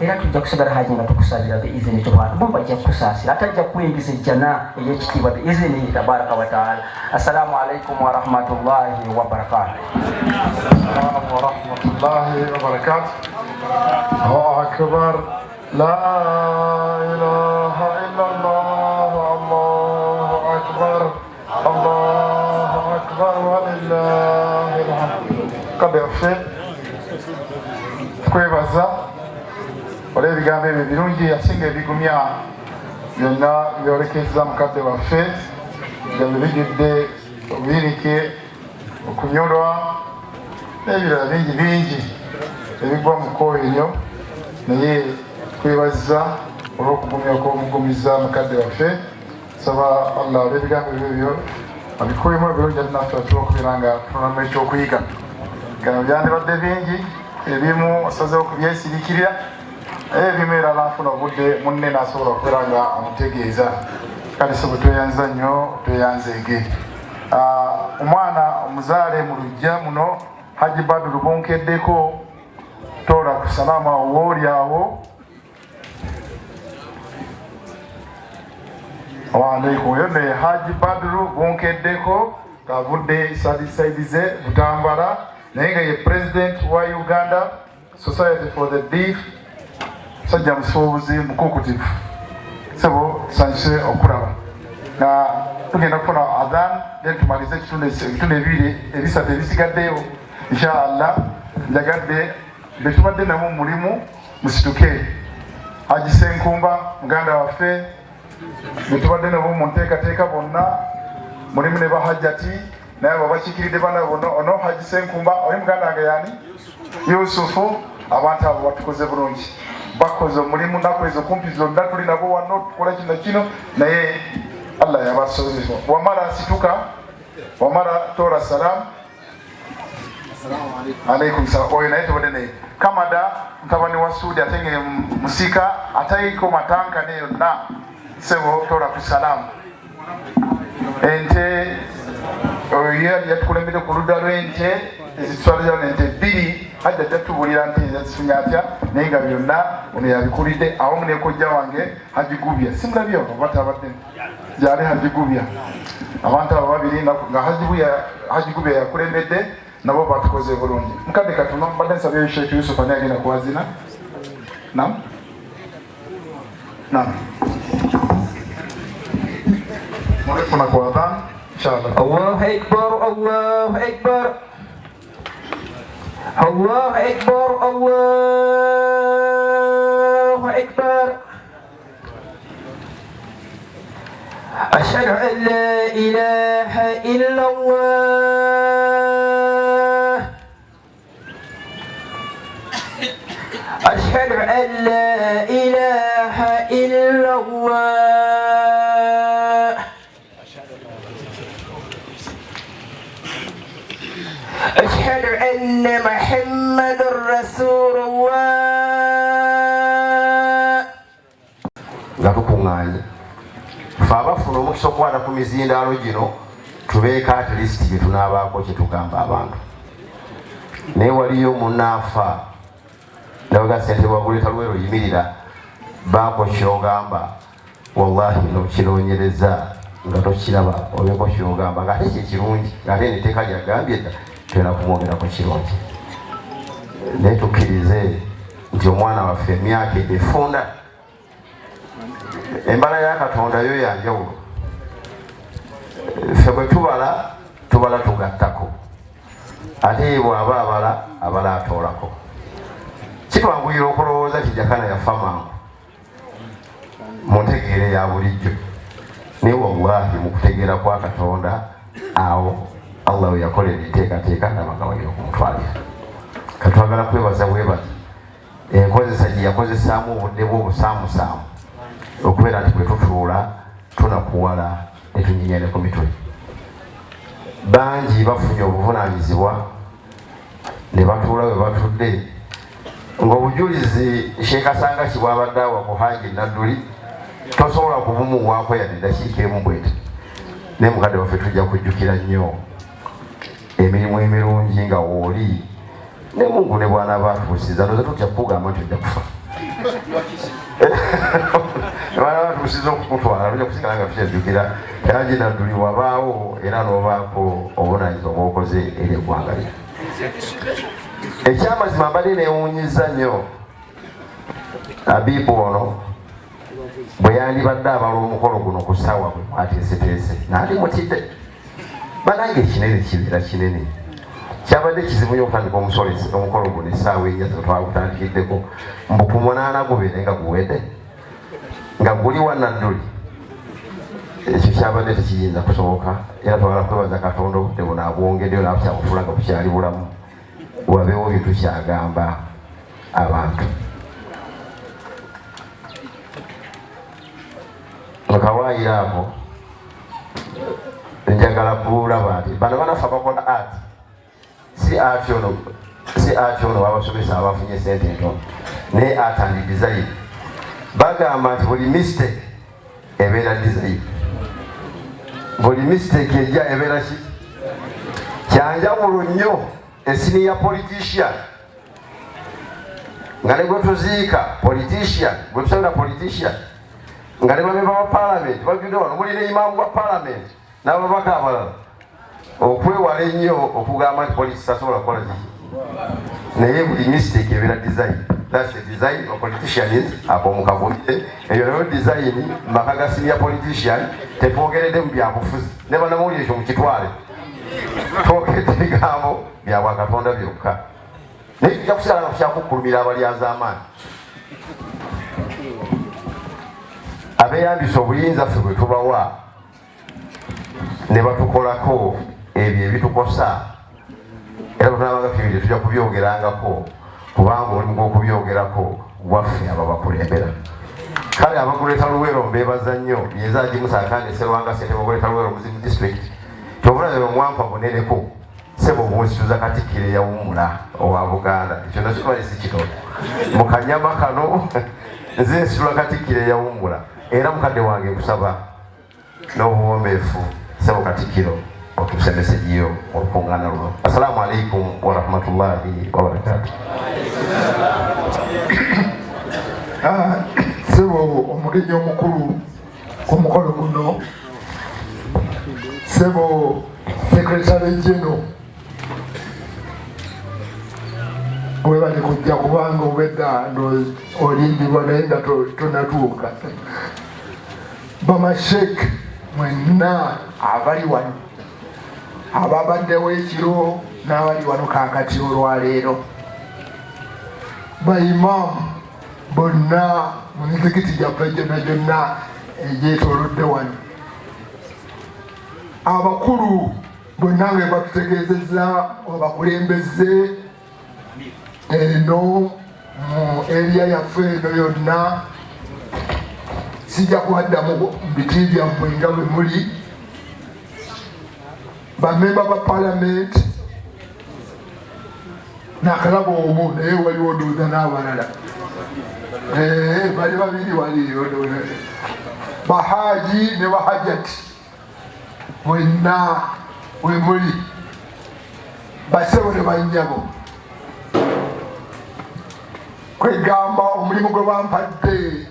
era tujja kusigala Haji nga tukusabira biizini tubwana Mungu ajja kukusaasira ate ajja kukuyingiza ejjana ey'ekitiibwa biizini tabaraka wa taala. Assalamu alaikum warahmatullahi wabarakatuh. Assalamu warahmatullahi wabarakatuh. Allahu akbar. La ilaha illallah. Allahu akbar. Allahu akbar walillahil hamd. Kadde yaffe tukwebaza olw'ebigambo ebyo ebirungi asinga ebigumya byonna byolekezza mukadde waffe nga bijjudde obuyinike, okunyolwa n'ebirala bingi bingi ebigwa mu kkowe eryo, naye twebaza olw'okugumya kw'omugumiza mukadde waffe. Saba Allah olw'ebigambo ebyo ebyo abikuwemu ebirungi ate naffe atuwa okubeera nga tufunamu ekyokuyiga. Gano byandibadde bingi, ebimu asazeewo kubyesirikirira, naye ebimu era naafuna obudde munne n'asobola okubeera nga amutegeeza. Kale sebo tweyanza nnyo, tweyanzeege. Omwana omuzaale mu luggya muno Haji Badru Bunkeddeko, toola ku salaamu awo wooli awo. Waalaikum. Oyo ne Haji Badru Bunkeddeko ng'avudde saidi ze Butambala, naye nga ye president wa Uganda Society for the Deaf, musajja musuubuzi mukuukutivu. Sebo tusanyuse okulaba nga tugenda kufuna adhan, then tumalize ebitundu ebibiri ebisatu ebisigaddeyo insha Allah. Njagadde betubadde nabo mu mulimu musituke. Haji Senkumba muganda waffe betubadde nabo mu nteekateeka bonna mulimu ne bahajjati, naye abo bakiikiridde bana bono. Ono Haji Senkumba oli muganda wange yani Yusufu. Abantu abo batukoze bulungi, bakoze omulimu naku ezo kumpi zonna tuli nabo wano tukola kino kino, naye Allah yabasobozesa. Wamala situka, wamala tora salam. Alaikum salam. Oyo naye tubadde naye Kamada mutabani wa Sudi ate nge musika atayiko matanka ne yonna. Sebo tora ku salamu. Ente oyo yatukulembedde ku ludda lw'ente ezitwalira ente bbiri, hajja ajja tubulira nti yazifunye atya, naye nga byonna ono yabikulidde awamu ne kojja wange Hajigubya. Simulabye ono oba tabadde gyali Hajigubya. Abantu abo babiri nga Hajigubya yakulembedde nabo batukoze bulungi. Mukadde katono mbadde nsabye Sheikh Yusuf ani agenda kuwazina. Nam nam mulifuna ku adhan inshallah. Allahu akbar, Allahu akbar, Allahu akbar, Allahu akbar. Ashhadu an la ilaha illa Allah. Ashhadu an la ilaha illa Allah. Ashhadu anna Muhammadan Rasulullah. Nga tukuŋŋaanye ffe abafuna omukisa okukwata ku mizindaalo gino tubeeko at least gye tunaabaako kye tugamba abantu. Naye waliyo munaafa nabaga ssente bwaguleeta Luweero yimirira baako kyogamba, wallahi nokinoonyereza nga tokiraba obeeko kyogamba ng'ate kyekirungi, ng'ate netteeka lyagambye dda tulina kumwogerako kirungi. Naye tukkirize nti omwana waffe emyaka efunda embala ya Katonda yo yanjawulo. Ffe bwe tubala tubala tugattako, ate ye bw'aba abala abala atoolako. Kitwanguyira okulowooza nti Jakana yafa mangu mu ntegeera ya bulijjo, naye wallahi mu kutegeera kwa Katonda awo Allah we yakolera enteekateeka n'abanga balina okumutwalira. Katwagala kwebaza bwebaza enkozesa gye yakozesaamu obudde bwe obusaamusaamu okubeera nti bwe tutuula tunakuwala ne tunyinya ne ku mitwe. Bangi bafunye obuvunaanyizibwa ne batuula we batudde, Ng'obujulizi Sheikh Sangaki bw'abadde awa ku Haji Nadduli tosobola kubumuwaako yadde ddakiika emu bweti. Naye mukadde waffe tujja kujjukira nnyo emirimu emirungi nga wooli ne Mungu ne bw'anaaba atuusiza, ndowooza tutya kukugamba nti ojja kufa. Bw'anaaba atuusiza okukutwala tujja kusigala nga tukyajjukira Haji Nadduli wabaawo era n'obaako obuvunaanyizibwa bw'okoze eri eggwanga lyo. Ekyamazima mbadde neewuunyizza nnyo Abibu ono bwe yandibadde abala omukolo guno ku ssaawa bwe mwateeseteese naali mutidde. Banange ekinene kibeera kinene. Kyabadde kizibu nnyo okutandika omukolo guno essaawa 4 ze twagutandikiddeko mbu ku 8 gubeere nga guwedde nga guli wa Nadduli. Ekyo kyabadde tekiyinza kusoboka era twagala kwebaza Katonda obudde buno abwongeddeyo n'abukyabufula nga bukyali bulamu wabeewo bye tukyagamba abantu. Mu kawaayiro ako njagala kulaba nti bano banaffe abakola art si art ono si art ono wabasomesa abafunye sente entono naye art and design bagamba nti buli mistake ebeera design, buli mistake ejja ebeera ki kyanjawulo nnyo. Esiniya politician nga ne gwe tuziika politician, gwe tusabira politician nga ne bamemba ba parliament bajjudde wano, muli ne imaamu wa parliament n'ababaka abalala, okwewala ennyo okugamba nti polisi tasobola kukola kiki, naye buli mistake ebeera design. That's a design of politician is ab'omukagumire eyo nayo design maka ga senior politician. Tetwogeredde mu byabufuzi ne bannamawulire, ekyo mukitwale, twogedde ebigambo bya bwakatonda byokka, naye tujja kusigala nga tukyakukkulumira abalyazaamaanyi abeeyambisa obuyinza ffe bwe tubawa ne batukolako ebyo ebitukosa era bwe tunaabanga ffe tujja kubyogerangako kubanga omulimu gw'okubyogerako gwaffe ababakulembera. Kale abaguleeta Luweero mbeebaza nnyo. Yeza Agimusa Akande Serwanga ssentebe oguleeta Luweero Muzimu District, kyovulabye omwampa buneneko ssebo bwonsituza Katikkiro eyawummula owa Buganda, ekyo nakyo bali si kitono mu kanyama kano nze nsitula Katikkiro eyawummula. Era mukadde wange nkusaba n'obuwombeefu ssebo Katikkiro otuuse meseji yo olukuŋŋaana luno. Assalaamu alaikum warahmatullahi wabarakatu. Ssebo omugenyi omukulu ku mukolo guno, ssebo Secretary General, webale kujja kubanga obwedda olimbibwa naye nga tonatuuka. Bamashek mwenna abali wano, ababaddewo ekiro n'abali wano kaakati olwaleero, baimaamu bonna mu mizikiti gyaffe gyonna gyonna egyetoolodde wano, abakulu bonna nga batutegeezezza abakulembeze eno mu eriya yaffe eno yonna, sijja kubaddamu biti byammwe nga bwe muli bamemba ba palamenti nakalaba omu, naye waliwo ndowooza n'abalala bali babiri wali bahaji ne bahajati mwenna we muli, basebo ne bannyabo. Kwegamba omulimu gwe bampadde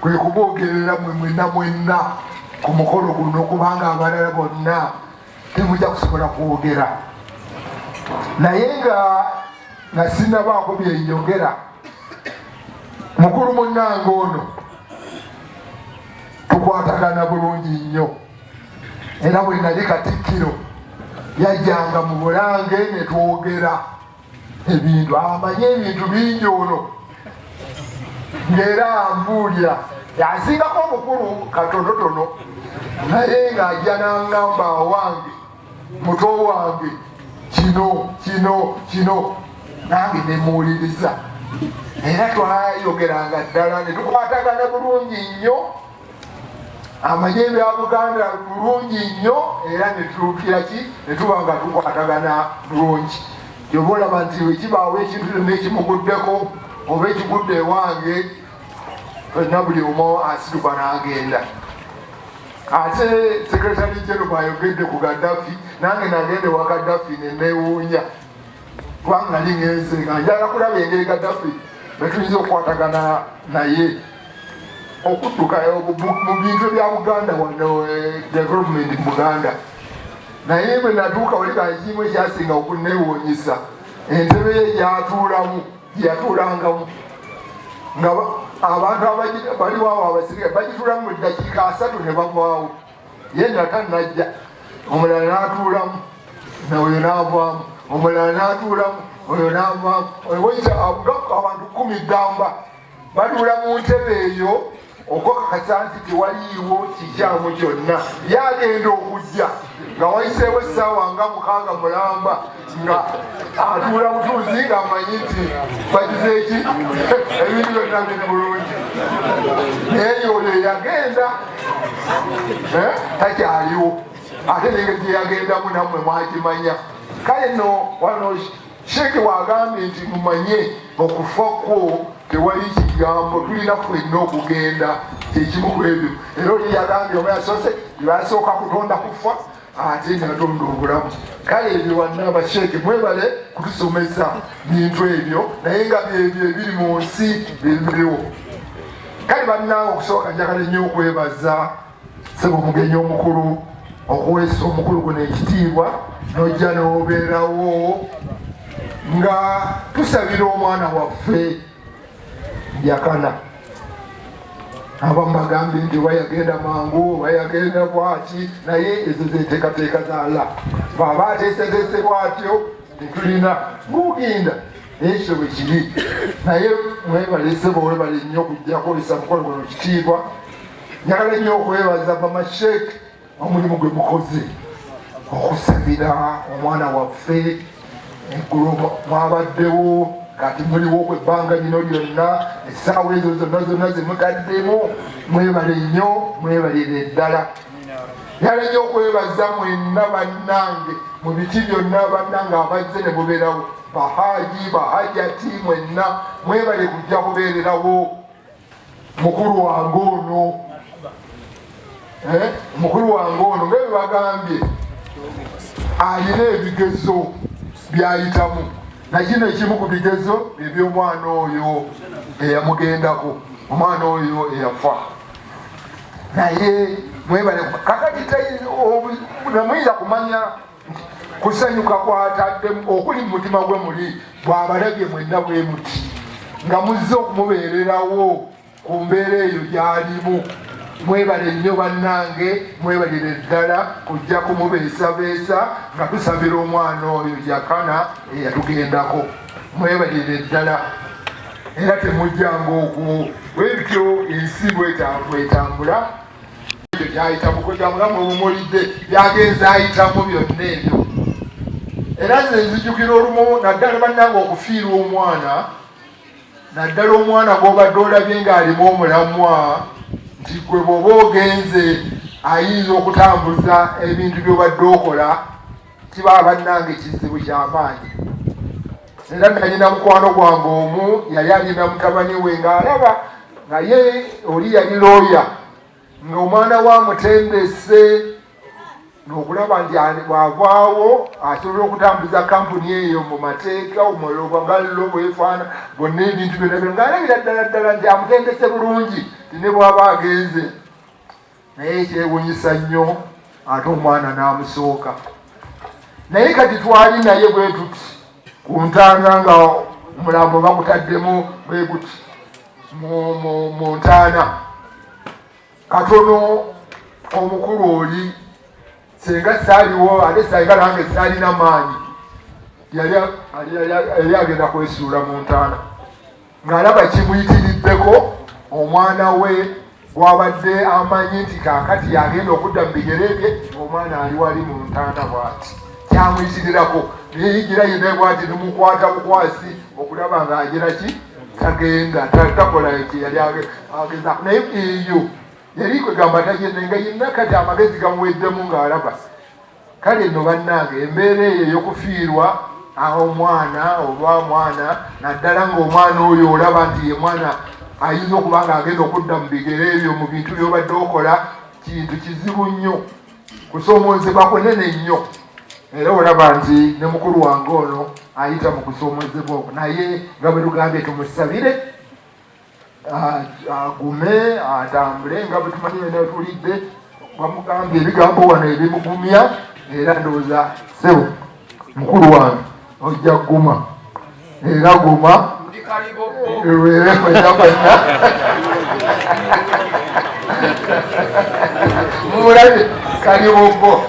kwe kuboogerera mwe mwenna mwenna ku mukolo guno, kubanga abalala bonna temujja kusobola kwogera. Naye nga sinnabaako bye njogera, mukulu munnange ono tukwatagana bulungi nnyo, era bwe nali Katikkiro yajjanga mu Bulange ne twogera ebintu, amanyi ebintu bingi ono, ng'era ambuulira, asingako omukulu katonotono, naye ng'ajja n'angamba, awange muto wange kino kino kino, nange ne muwuliriza, era twayogeranga ddala ne tukwatagana bulungi nnyo. Amanyi ebya Buganda bulungi nnyo, era ne tutuukira ki ne tuba nga tukwatagana bulungi. Kyova olaba nti wekibaawo ekintu kyonna ekimuguddeko oba ekigudde ewange, fenna buli omu asituka n'agenda. Ate Secretary General bw'ayogedde ku Gaddafi, nange nagenda ewa Gaddafi ne neewuunya, kubanga nali ngenze nga njagala kulaba engeri Gaddafi bwe tuyinza okukwatagana naye okudduka mu bintu ebya Buganda wano, development mu Buganda. Naye bwe natuuka wali, kankimu ekyasinga okunneewuunyisa, entebe ye gyatuulamu, gyeyatuulangamu, nga abantu baliwawo abasirikale bagituulamu mu ddakiika 30 ne bavaawo. Ye nga tannajja, omulala n'atuulamu, oyo n'avaamu, omulala n'atuulamu, oyo n'avaamu. Oyita abantu 10 ddamba batuula mu ntebe eyo okwakakasa nti tewaliiwo kikyamu kyonna. Yagenda okujja nga wayiseewo essaawa nga 6 mulamba, nga atuula butuuzi, ng'amanyi nti bagize eki, ebintu byonna biri bulungi. Naye oyo yagenda takyaliwo, ate nengeri gye yagendamu nammwe mwagimanya. Kale nno wano Sheeke wagambye nti mumanye okufa kwo tewali kigambo, tulina ffenna okugenda, kyekimu ku ebyo. Era oli yagambye oba yasoose, basooka kutonda kufa ate natonda obulamu. Kale ebyo wanna abasheeke mwebale kutusomesa bintu ebyo, naye nga byebyo ebiri mu nsi ebiriwo. Kale bannange, okusooka njagala nnyo okwebaza sebo omugenyi omukulu okuweesa omukulu guno ekitiibwa n'ojja n'obeerawo nga tusabira omwana waffe Jakana. Abamu bagambye nti oba yagenda mangu oba yagenda bwaki, naye ezo zeteekateeka za Allah. Bw'aba ateeseteese bwatyo, tetulina gugenda, naye ekyo bwe kiri. Naye mwebale sebo, webale nnyo okujja kwolesa mukolo guno kitiibwa. Njagala nnyo okwebaza bamasheek omulimu gwe mukoze okusabira omwana waffe. Eggulo mwabaddewo, kati muliwo ku ebbanga lino lyonna, essaawa ezo zonna zonna zemutaddemu. Mwebale nnyo, mwebalire ddala. Njagala nnyo okwebaza mwenna bannange mu biti byonna, bannange abazze ne mubeerawo, bahaji, bahajati, mwenna mwebale kujja kubeererawo mukulu wange ono. Mukulu wange ono nga bwe bagambye alina ebigezo byayitamu, nakino ekimu ku bigezo eby'omwana oyo eyamugendako, omwana oyo eyafa. Naye mwebale. Kakati nemuyinza kumanya kusanyuka kwataddemu okuli mu mutima gwe muli bw'abalabye mwenna bwe muti nga muzze okumubeererawo ku mbeera eyo gy'alimu. Mwebale nnyo bannange, mwebalire ddala kujja kumubeesabeesa nga tusabira omwana oyo Jakana eyatugendako. Mwebalire ddala, era temujjanga okwo bwebityo ensi bwetambula. Ekyo kyayitamu kujamulamu obumulidde byagenze ayitamu byonna ebyo. Era nze nzijukira olumu, naddala bannange okufiirwa omwana, naddala omwana gw'obadde olabye ng'alimu omulamwa nti gwe bw'oba ogenze ayinza okutambuza ebintu by'obadde okola, kiba bannange kizibu kyamaanyi. Era nalina mukwano gwange omu yali alina mutabani we ng'alaba naye oli yali looya, ng'omwana we amutendese n'okulaba nti bw'avaawo asobola okutambuza kampuni eyo mu mateeka omulobwagallo bwefaana bonna ebintu byonna byonna, ng'alabira ddala ddala nti amutendese bulungi ti ne bw'aba agenze. Naye kyewunyisa nnyo, ate omwana n'amusooka. Naye kati twali naye bwe tuti ku ntaana, nga omulambo bagutaddemu bwe guti mu ntaana katono. Omukulu oli senga saaliwo, ate senga nange saalina maanyi, yali agenda kwesuula mu ntaana ng'alaba kimuyitiriddeko. Omwana we gwabadde amanyi nti kaakati yagenda okudda mu bigere bye, omwana ali wali mu ntaana bw'ati, kyamuyitirirako. Naye yigira yina bwati nemukwata bukwasi okulaba ng'agira ki, tagenda takola kyeyali ageza. Naye eyo yali kwegamba tagenda nga yenna kati amagezi gamuweddemu ng'alaba. Kale nno bannange, embeera eyo ey'okufiirwa Omwana oba mwana, naddala ng'omwana oyo olaba nti ye mwana ayinza okuba nga agenda okudda mu bigere ebyo mu bintu by'obadde okola, kintu kizibu nnyo, kusoomoozebwa kunene nnyo. Era olaba nti ne mukulu wange ono ayita mu kusoomoozebwa okwo, naye nga bwe tugambye tumusabire agume atambule nga bwe tumanyi yena tulidde bamugambye ebigambo wano ebimugumya. Era ndowooza ssebo mukulu wange ojja kuguma, era guma lubeere fenna fenna. Mumulabye kalibobbo,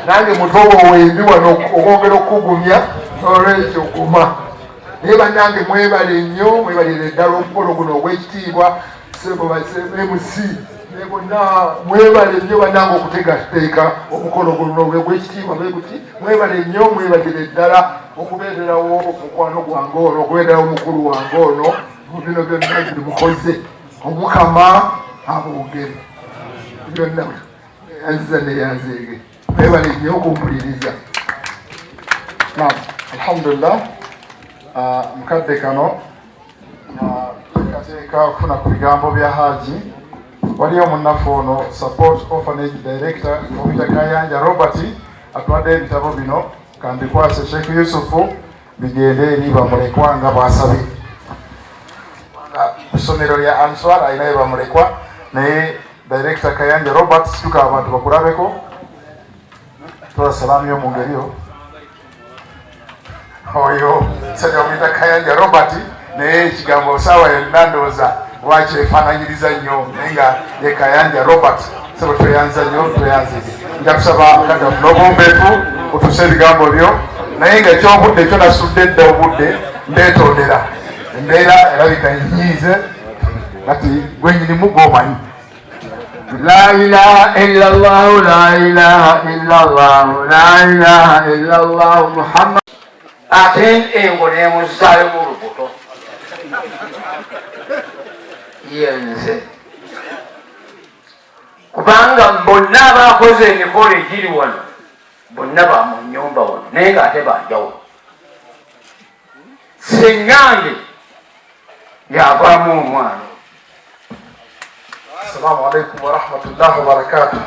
nange mutobo wendi wano okwongera okukugumya, olwekyo guma. Naye bannange mwebale nnyo, mwebalire ddala omukolo guno ogw'ekitiibwa. Sebo MC ne bonna mwebale nnyo bannange okuteekateeka omukolo guno ogw'ekitiibwa bwe guti. Mwebale nnyo, mwebalire ddala okubeererawo mukwano gwange ono, okubeererawo mukulu wange ono mu bino byonna bye mukoze. Omukama abongere byonna aziza neyanzeege. Mwebale nnyo okumpuliriza. Naam, alhamdulillah. Mukadde kano teekateeka okufuna ku bigambo bya Haji, waliyo munnaffe ono Support Orphanage Director Omuyita Kayanja Robert atwadde ebitabo bino, kambikwase Sheikh Yusufu bigende eri bamulekwa nga bwasabye. Ku ssomero lya Answar alinayo bamulekwa, naye Director Kayanja Robert, situka abantu bakulabeko, tola salaamu yo mu ngeri yo. Oyo musajja bamuyita Kayanja Robert, naye ekigambo saawa yonna ndowooza lwakyefaananyiriza nnyo, naye nga ye Kayanja Robert. Sebo, tweyanza nnyo, tweyanzire. Nja kusaba kaddafu n'obumbeefu otuuse ebigambo byo, naye nga ekyobudde kyo nasudde dda obudde, ndeetondera embeera erabika nyiize, kati gwenyinimu gwomanyi. لا إله إلا الله، لا إله إلا الله، لا إله إلا الله محمد. Ate engo nemuzaayo mu lubuto yenze, kubanga bonna abakoze emikolo egiri wano bonna ba mu nyumba wano, naye nga ate banjawulo. Sengange yavaamu omwana. Assalamu alaikum warahmatullahi wabarakatuh.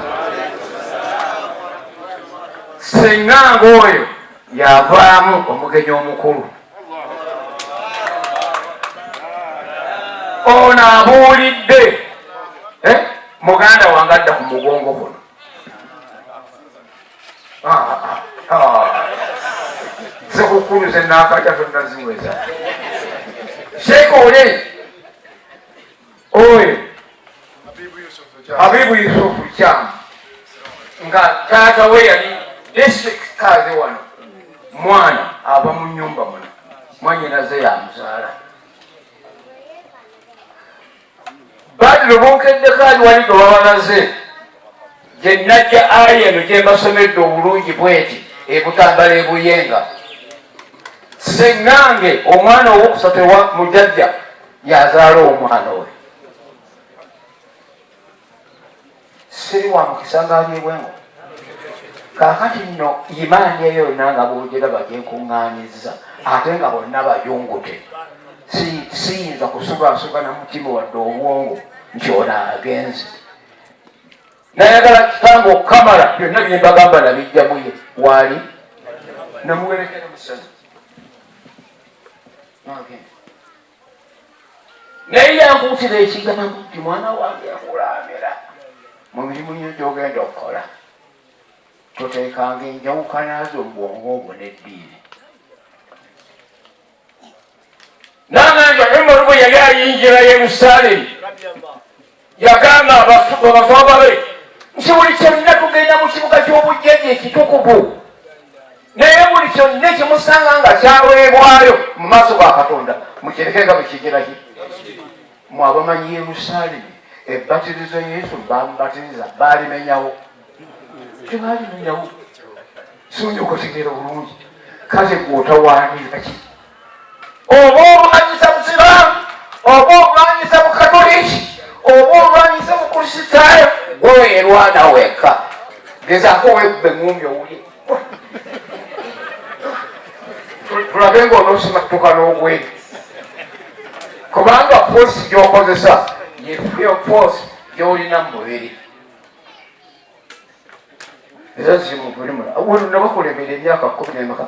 Sengange oyo yavaamu omugenyi omukulu ono abuulidde, muganda wange adda ku mugongo guno. Sekukulu zenakaja tonaziweza. Sheeka ole oyo Habibu Yusufu Kyamu, nga taata we yali district kazi wano, mwana ava mu nyumba muno, mwanyinaze yamuzaala. Badru bunkeddeko ali wali gwe babalaze gye najja aya eno gye mbasomedde obulungi bweti ebutambala ebuyenga. Seŋŋange omwana owokusatu ewa mujajja yazaala omwana oyo. Siri wa mukisa ng'ali ebwengo. Kaakati nno imaani eyo yonna nga bwogiraba gyenkuŋŋaanizza, ate nga bonna bayungute, siyinza kusugaasuga na mutima wadde obwongo nti ono agenze. Nayagala kitange okukamala byonna byembagamba nabijjamuye waali namuwerekera musana, naye yankuutira ekigambo nti mwana wange nkulamira mu mirimu nyo gyogenda okukola, toteekanga enjawukana zo mu bwongo obwo n'eddiini. Nagamba Umaru bwe yali ayingira Yerusaalemi, yagamba abaswaba be nti buli kyonna tugenda mu kibuga ky'obujjaja ekitukuvu, naye buli kyonna ekimusanga nga kyaweebwayo mu maaso ga Katonda mukireke nga bwekigiraki. Mwe abamanyi Yerusaalemi, ebbatirizo Yesu bamubatiriza baalimenyawo, tebalimenyawo? Sonya okutegeera bulungi. Kale gwotawaanira ki? Oba olwanyisa busiraamu, oba olwanyisa bukatoliki, oba olwanyisa bukristaayo, gwewerwana wekka. Gezaako wekuba eŋŋumbi owulye. Tulabe ng'onoosimattuka n'ogweri, kubanga force gy'okozesa ye force gy'olina mu mubiri. Era zimubulimunabakulemera emyaka 14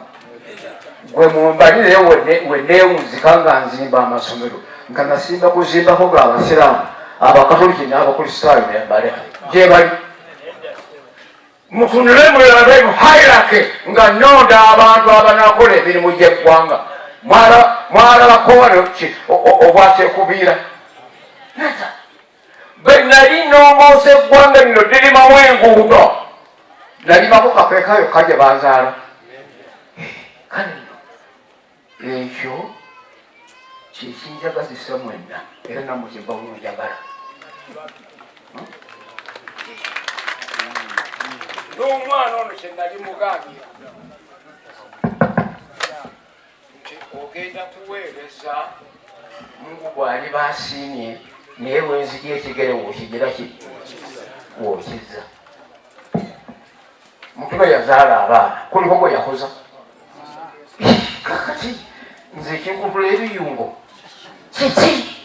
gwe mumbalireyo weneewunzika nga nzimba amasomero, nga nasimba kuzimbako ga abasiraamu, abakatoliki n'abakristaayo nembaleka gyebali. Mutunule mulabe mu hierarchy nga nnonda abantu abanakola emirimu gy'eggwanga. Mwalabako wano obwakyekubiira bwe nali nnongoosa eggwanga lino lirimamu enguudo, nalimako kapeeka yokka gye banzaala. Kale nno ekyo kyekinjagazisa mwenna, era nammwe kyenva munjagala. N'omwana ono kyenali mugambye nti ogenda kuweereza Mungu bw'aliba asiimye, naye wenzija ekigere wokigira ki wokizza. Mutume yazaala abaana, kuliko gwe yakoza. Kakati nze ekinkutula ebiyungo kiki?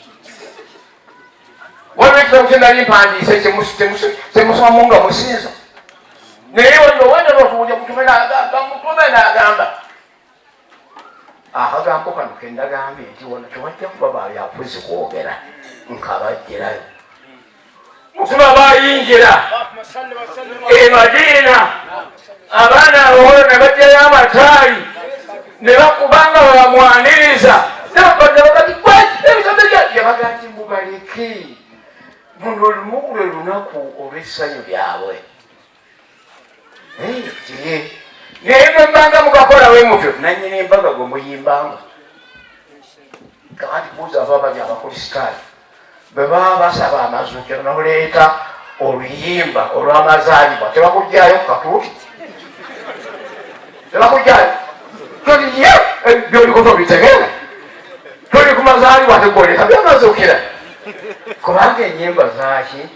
Waliwo ekitabo kye nali mpandiise kyemusomamu nga musinza, naye waliwo wenda lwatuwulya mutume n'agamba, mutume n'agamba akagambo kano kendagambye nti wano tewajja kuba babyafuzi kwogera nkabajjirayo. Mutume bayingira e Madiina, abaana abawala ne bajjayo amataali ne bakubanga babamwaniriza, yabaga nti mubaleke, luno lumu lwe lunaku olw'essanyu lyabwe. Naye bwembanga mugakola we mutyo, nanyini embaga gwe muyimbanga. Kakati buuza aba bali abakristaayo bwe baba basaba amazuukiro noleeta oluyimba olw'amazaalibwa, tebakugyayo ku katuuti, tebakugyayo. Toliye byoliko tobitegeera, toli ku mazaalibwa tegoleka byamazuukira, kubanga enyimba zaki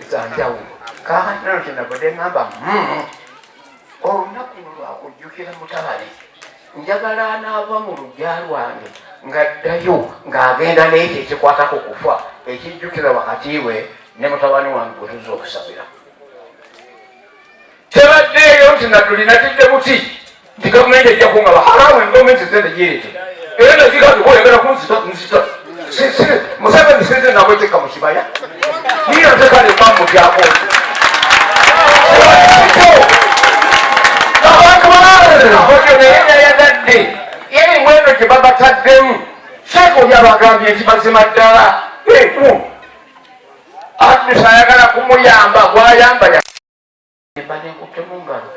zanjawulo. Kakati nano kyenavudde ŋŋamba, olunaku lwakujjukira mutabani, njagala anaava mu luggya lwange ng'addayo ng'agenda n'ekyo ekikwata ku kufa ekijjukira wakati we ne mutabani wange gwe tuzza okusabira. Tebaddeeyo nti natulina tidde buti nti gavumenti ejja kungaba haramu. Gavumenti sente gireete era nakigambe oyagala kunzita nzita. Museveni sente namweteeka mu kibaya niyo ntekale bamutyako abantu oyo, naye nayagadde erimu eno gye babataddemu. Sheeka oli abagambye nti mazima ddala Adusa ayagala kumuyamba gwayamba yemba nenkutte mu ngalo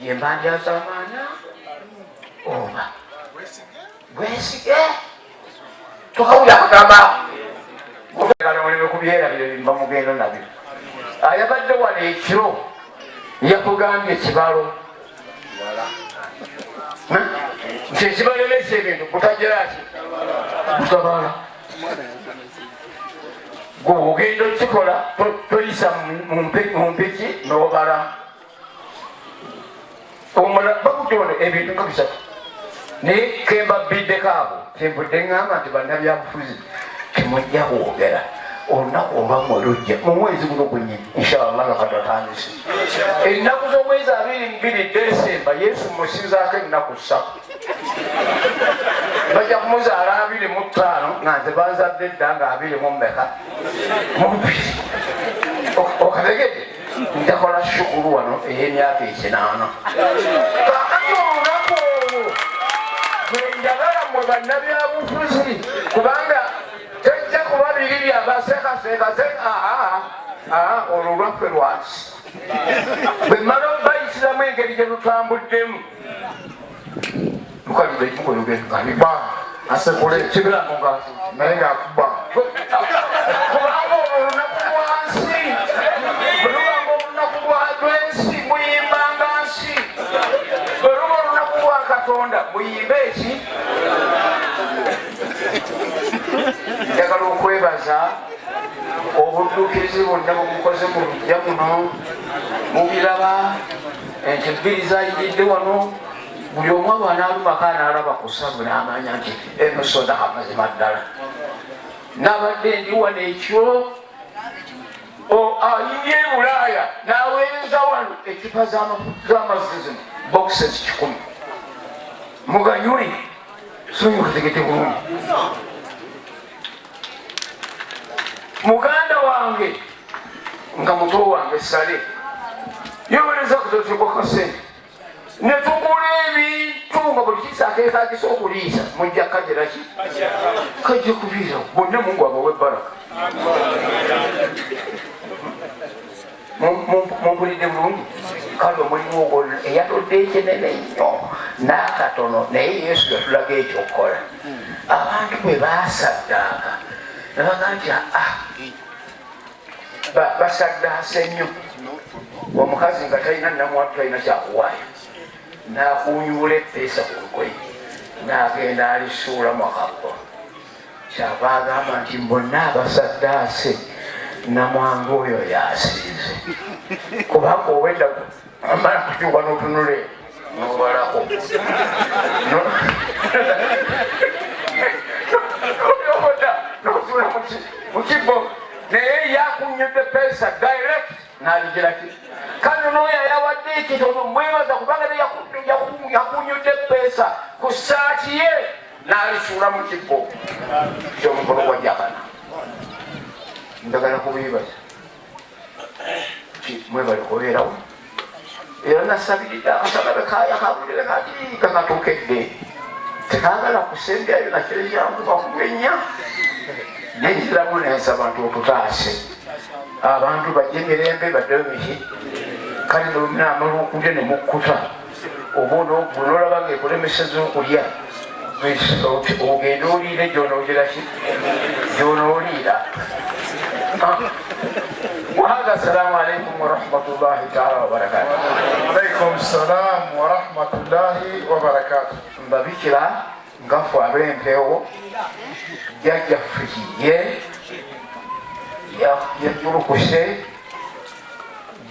yemba ndyazamaanya oba gwesige tokawulira kugamba oleme kubyerabira bimba mugendo nabyo. Ayabadde wano ekiro yakugambye ekibalo nti ekibalemesa ebintu kutagiraki kutabala. Gwe ogenda okikola, toyisa mu mpiki n'obalamu omala bakutya wano ebintu nga bisatu, naye kembabbiddeko abo kyenvudde ŋŋamba nti bannabyabufuzi temujja kwogera. Olunaku olwammwe lujja mu mwezi guno gwennyini, inshallah, nga katatandise ennaku z'omwezi 22 Desemba. Yesu musinzaako ennaku 3, bajja kumuzaala 25, nga nze banzadde dda nga abiri mu mmeka mubiri. Okategedde? Njakola shukuru wano ey'emyaka 80. Kakati olunaku olwo gwe njagala mmwe bannabyabufuzi, kubanga tejja kuba biri byabaseekaseekase. Olwo lwaffe lwaki bwe mmala obayisiramu engeri gye tutambuddemu. Asekule Kibirango nga naye ng'akuba. Kubanga olwo olunaku lwansi, bwe lubanga olunaku lw'ensi muyimbanga nsi, bwe luba olunaku lwa Katonda muyimbe eki. Njagala okwebaza obudduukirizi bwonna bwemukoze mu lujja muno. Mubiraba ente bbiri zayiridde wano. Buli omu bw'anaalumako anaalaba ku ssavu n'amanya nti eno sodaka mazima ddala. Nabadde ndi wano ekiro, ayingira e Bulaaya n'aweereza wano eccupa z'amazzi zino boxes 100 muganywe. Simanyi kutegedde bulungi. Muganda wange nga muto wange Sale yewereza kutotekwa kasente ne tugula ebintu nga buli kisa akeetagisa okuliisa mujja kagira ki kajja kubiira bonna. Mungu abawe baraka. Mumpulidde bulungi? Kale omulimu ogwo eyatodde ekinene nnyo n'akatono, naye Yesu yatulaga ekyokukola. Abantu bwe basaddaaka nebaga nti basaddaase nnyo. Omukazi nga talina namwatu, talina kyakuwaayo, n'akunyuula eppeesa ku lugoye n'agenda alisuula mu kabbo. Kyava agamba nti bonna abasaddaase namwanga oyo yasinze, kubanga owedda amala kukyuka n'otunule n'obalako n'osuula mu kibbo, naye yakunyudde peesa direct n'aligiraki. Kano n'oyo ayawadde ekitono mwebaza, kubanga yakunyudde peesa ku saati ye n'alisuula mu kibbo ky'omukono gwa jakana. Njagala kubeebaza mwebale kubeerawo, era nasabiridde akasana bekaya kabulire kati kakatuukedde tekagala kusembyayo nakyejankuba kugenya nenziramu nensaba nti otutaase abantu bajje emirembe baddeyo miki. Kale namala okulya nemukkuta, oba nolaba nga ekulemeseza okulya, ogende oliire gyonogeraki gyonooliira. وهذا السلام عليكم ورحمة الله تعالى وبركاته. عليكم السلام ورحمة الله وبركاته. Mbabikira nga ffe ab'empeewo, jjajjaffe kiye yajulukuse,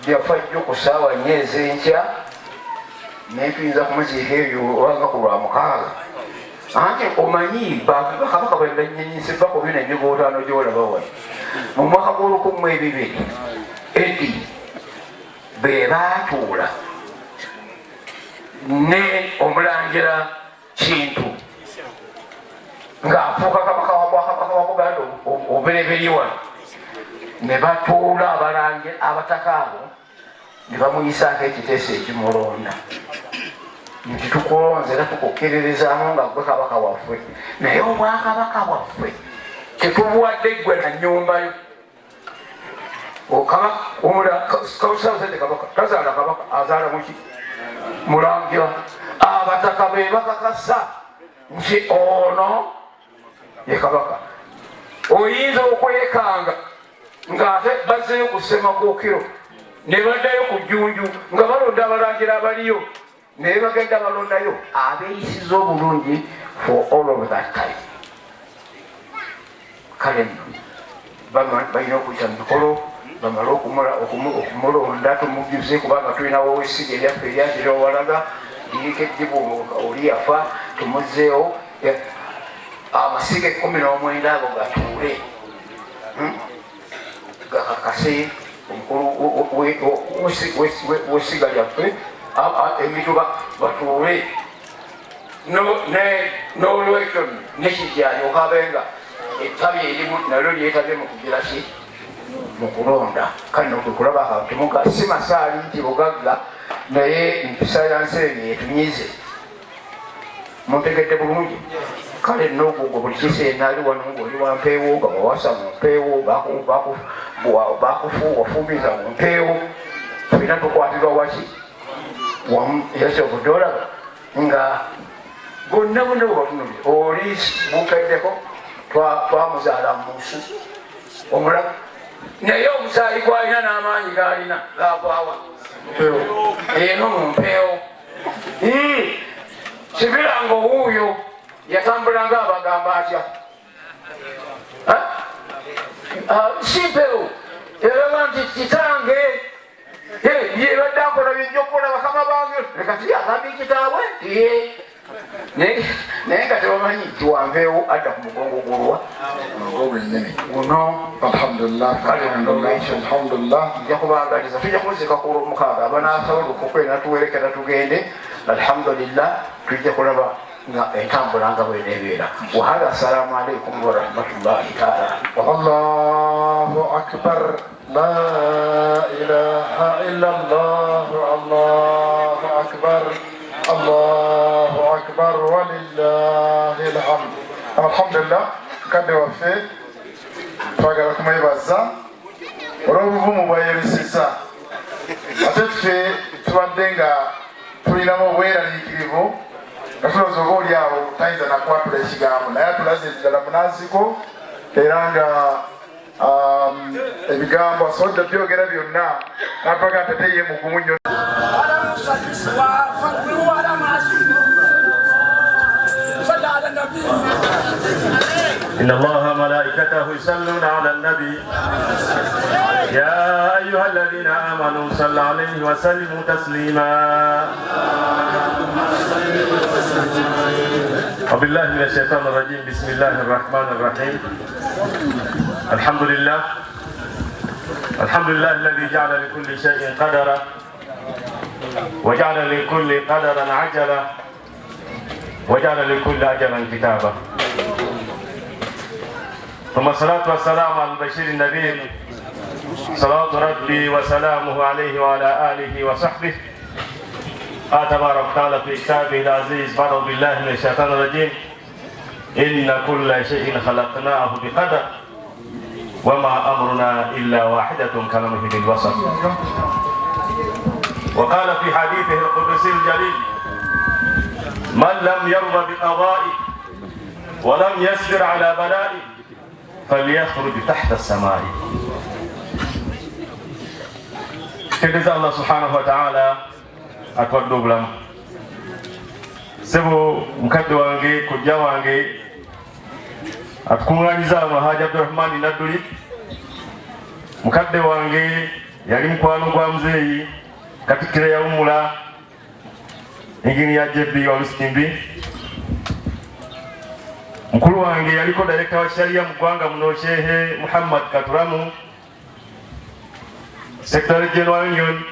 yafa jjo ku ssaawa 4 ez'enkya, naye tuyinza kumuziika eyo obanga ku lwa mukaaga. Anti omanyi bakabaka bwenanyanyise ku bino emigotaano gyolaba wano mu mwaka gw'olukumi edi be baatuula ne omulangira Kintu ng'afuuka kabaka wa bwakabaka wa Buganda obubereberye wano, ne batuula abalangira abataka abo ne bamuyisaako ekiteeso ekimulonda nti tukulonze era tukukkiririzaamu nga gwe kabaka waffe, naye obwakabaka bwaffe tetubuwadde ggwe na nnyumbayo. Kabaka tazaala kabaka, azaala muki? Mulangira. Abataka be bakakasa nti ono ye kabaka. Oyinza okwekanga ng'ate bazzeyo ku Ssemakookiro ne baddayo ku Jjunju nga balonda abalangira abaliyo, naye bagenda balondayo abeeyisiza obulungi for all of that time. Kale nno balina okuyita mu mikolo bamale okumulonda tumujuze, kubanga tulinawo ow'essiga eryaffe eryakira owalaga liriko eddibu oli yafa, tumuzzeewo. Amasiga 19 ago gatuule gakakase omukulu w'essiga lyaffe, emituba batuule. N'olwekyo nekijjani okabenga ettabi erimu nalyo lyetabye mu kugira ki? Mu kulonda. Kale nokwekulaba akantu si masaali nti bugagga, naye mpisa ya nsi eyo etunyize. Muntegedde bulungi? Kale nogugwo buli kiseera ali wano ngaoli wampeewo, nga wawasa mu mpeewo, bakufu wafumbiriza mu mpeewo, tulina tukwatirwa waki wamu. Era kyovudde olaba nga gonna bonna bwebatunulire oli bukeddeko twamuzaala mu nsu omulaga, naye omusaayi gwalina n'amaanyi galina gagwawa eno mu mpeewo. Kibiranga owuuyo yatambulanga abagamba atya? Si mpeewo, eraga nti kitange Yebadde akola byejja okukola bakama bange, leka tiri agambye kitaabwe naye nga tebamanyi nti wanveewo adda ku mugongo gulwa guno. Alhamdulillah, alhamdulillah. Nja kubagaliza, tujja kuzika ku lwomukaaga abanasobola okukwena tuwerekera tugende. Alhamdulillah, tujja kulaba nga entambula nga bwenebeera. Wahada, assalamu alaikum warahmatullahi taala. Allahu akbar, la ilaha illa Allah, Allahu akbar, Allahu akbar, walillahi alhamd. Alhamdulillah, mukadde waffe twagala kumwebaza olw'obuvumu bwayoleseza, ate ffe tubadde nga tulinamu obweraliikirivu nga tulowooza oba oli awo tayinza nakwatula ekigambo, naye atulaze ddala munanziko era nga ebigambo asobodde byogera byonna napaga nti ate ye mugumu nnyo. إن الله ملائكته يصلون على النبي يا أيها الذين آمنوا صلوا عليه وسلموا تسليما. وبالله من الشيطان الرجيم، بسم الله الرحمن الرحيم. الحمد لله، الحمد لله الذي جعل لكل شيء قدرا وجعل لكل قدرا عجلا وجعل لكل أجلا كتابا. ثم الصلاة والسلام على البشير النذير، صلاة ربي وسلامه عليه وعلى آله وصحبه. قال تبارك وتعالى في كتابه العزيز: أعوذ بالله من الشيطان الرجيم، إن كل شيء خلقناه بقدر وما أمرنا إلا واحدة كلمه بالبصر. وقال في حديثه القدسي الجليل: من لم يرضى بقضائي ولم يصبر على بلائي فليخرج تحت السماء. Tegeza Allah subhanahu wa ta'ala atuwadde obulamu. Sebo mukadde wange, kojja wange atukuŋŋanyiza wano, Haji Abdurahmani Nadduli, mukadde wange yali mukwano gwa muzeeyi Katikkiro yawummula Engineer JB Walusimbi, mukulu wange yaliko director wa sharia mu ggwanga muno, Shehe Muhammad Katuramu, Secretary General Union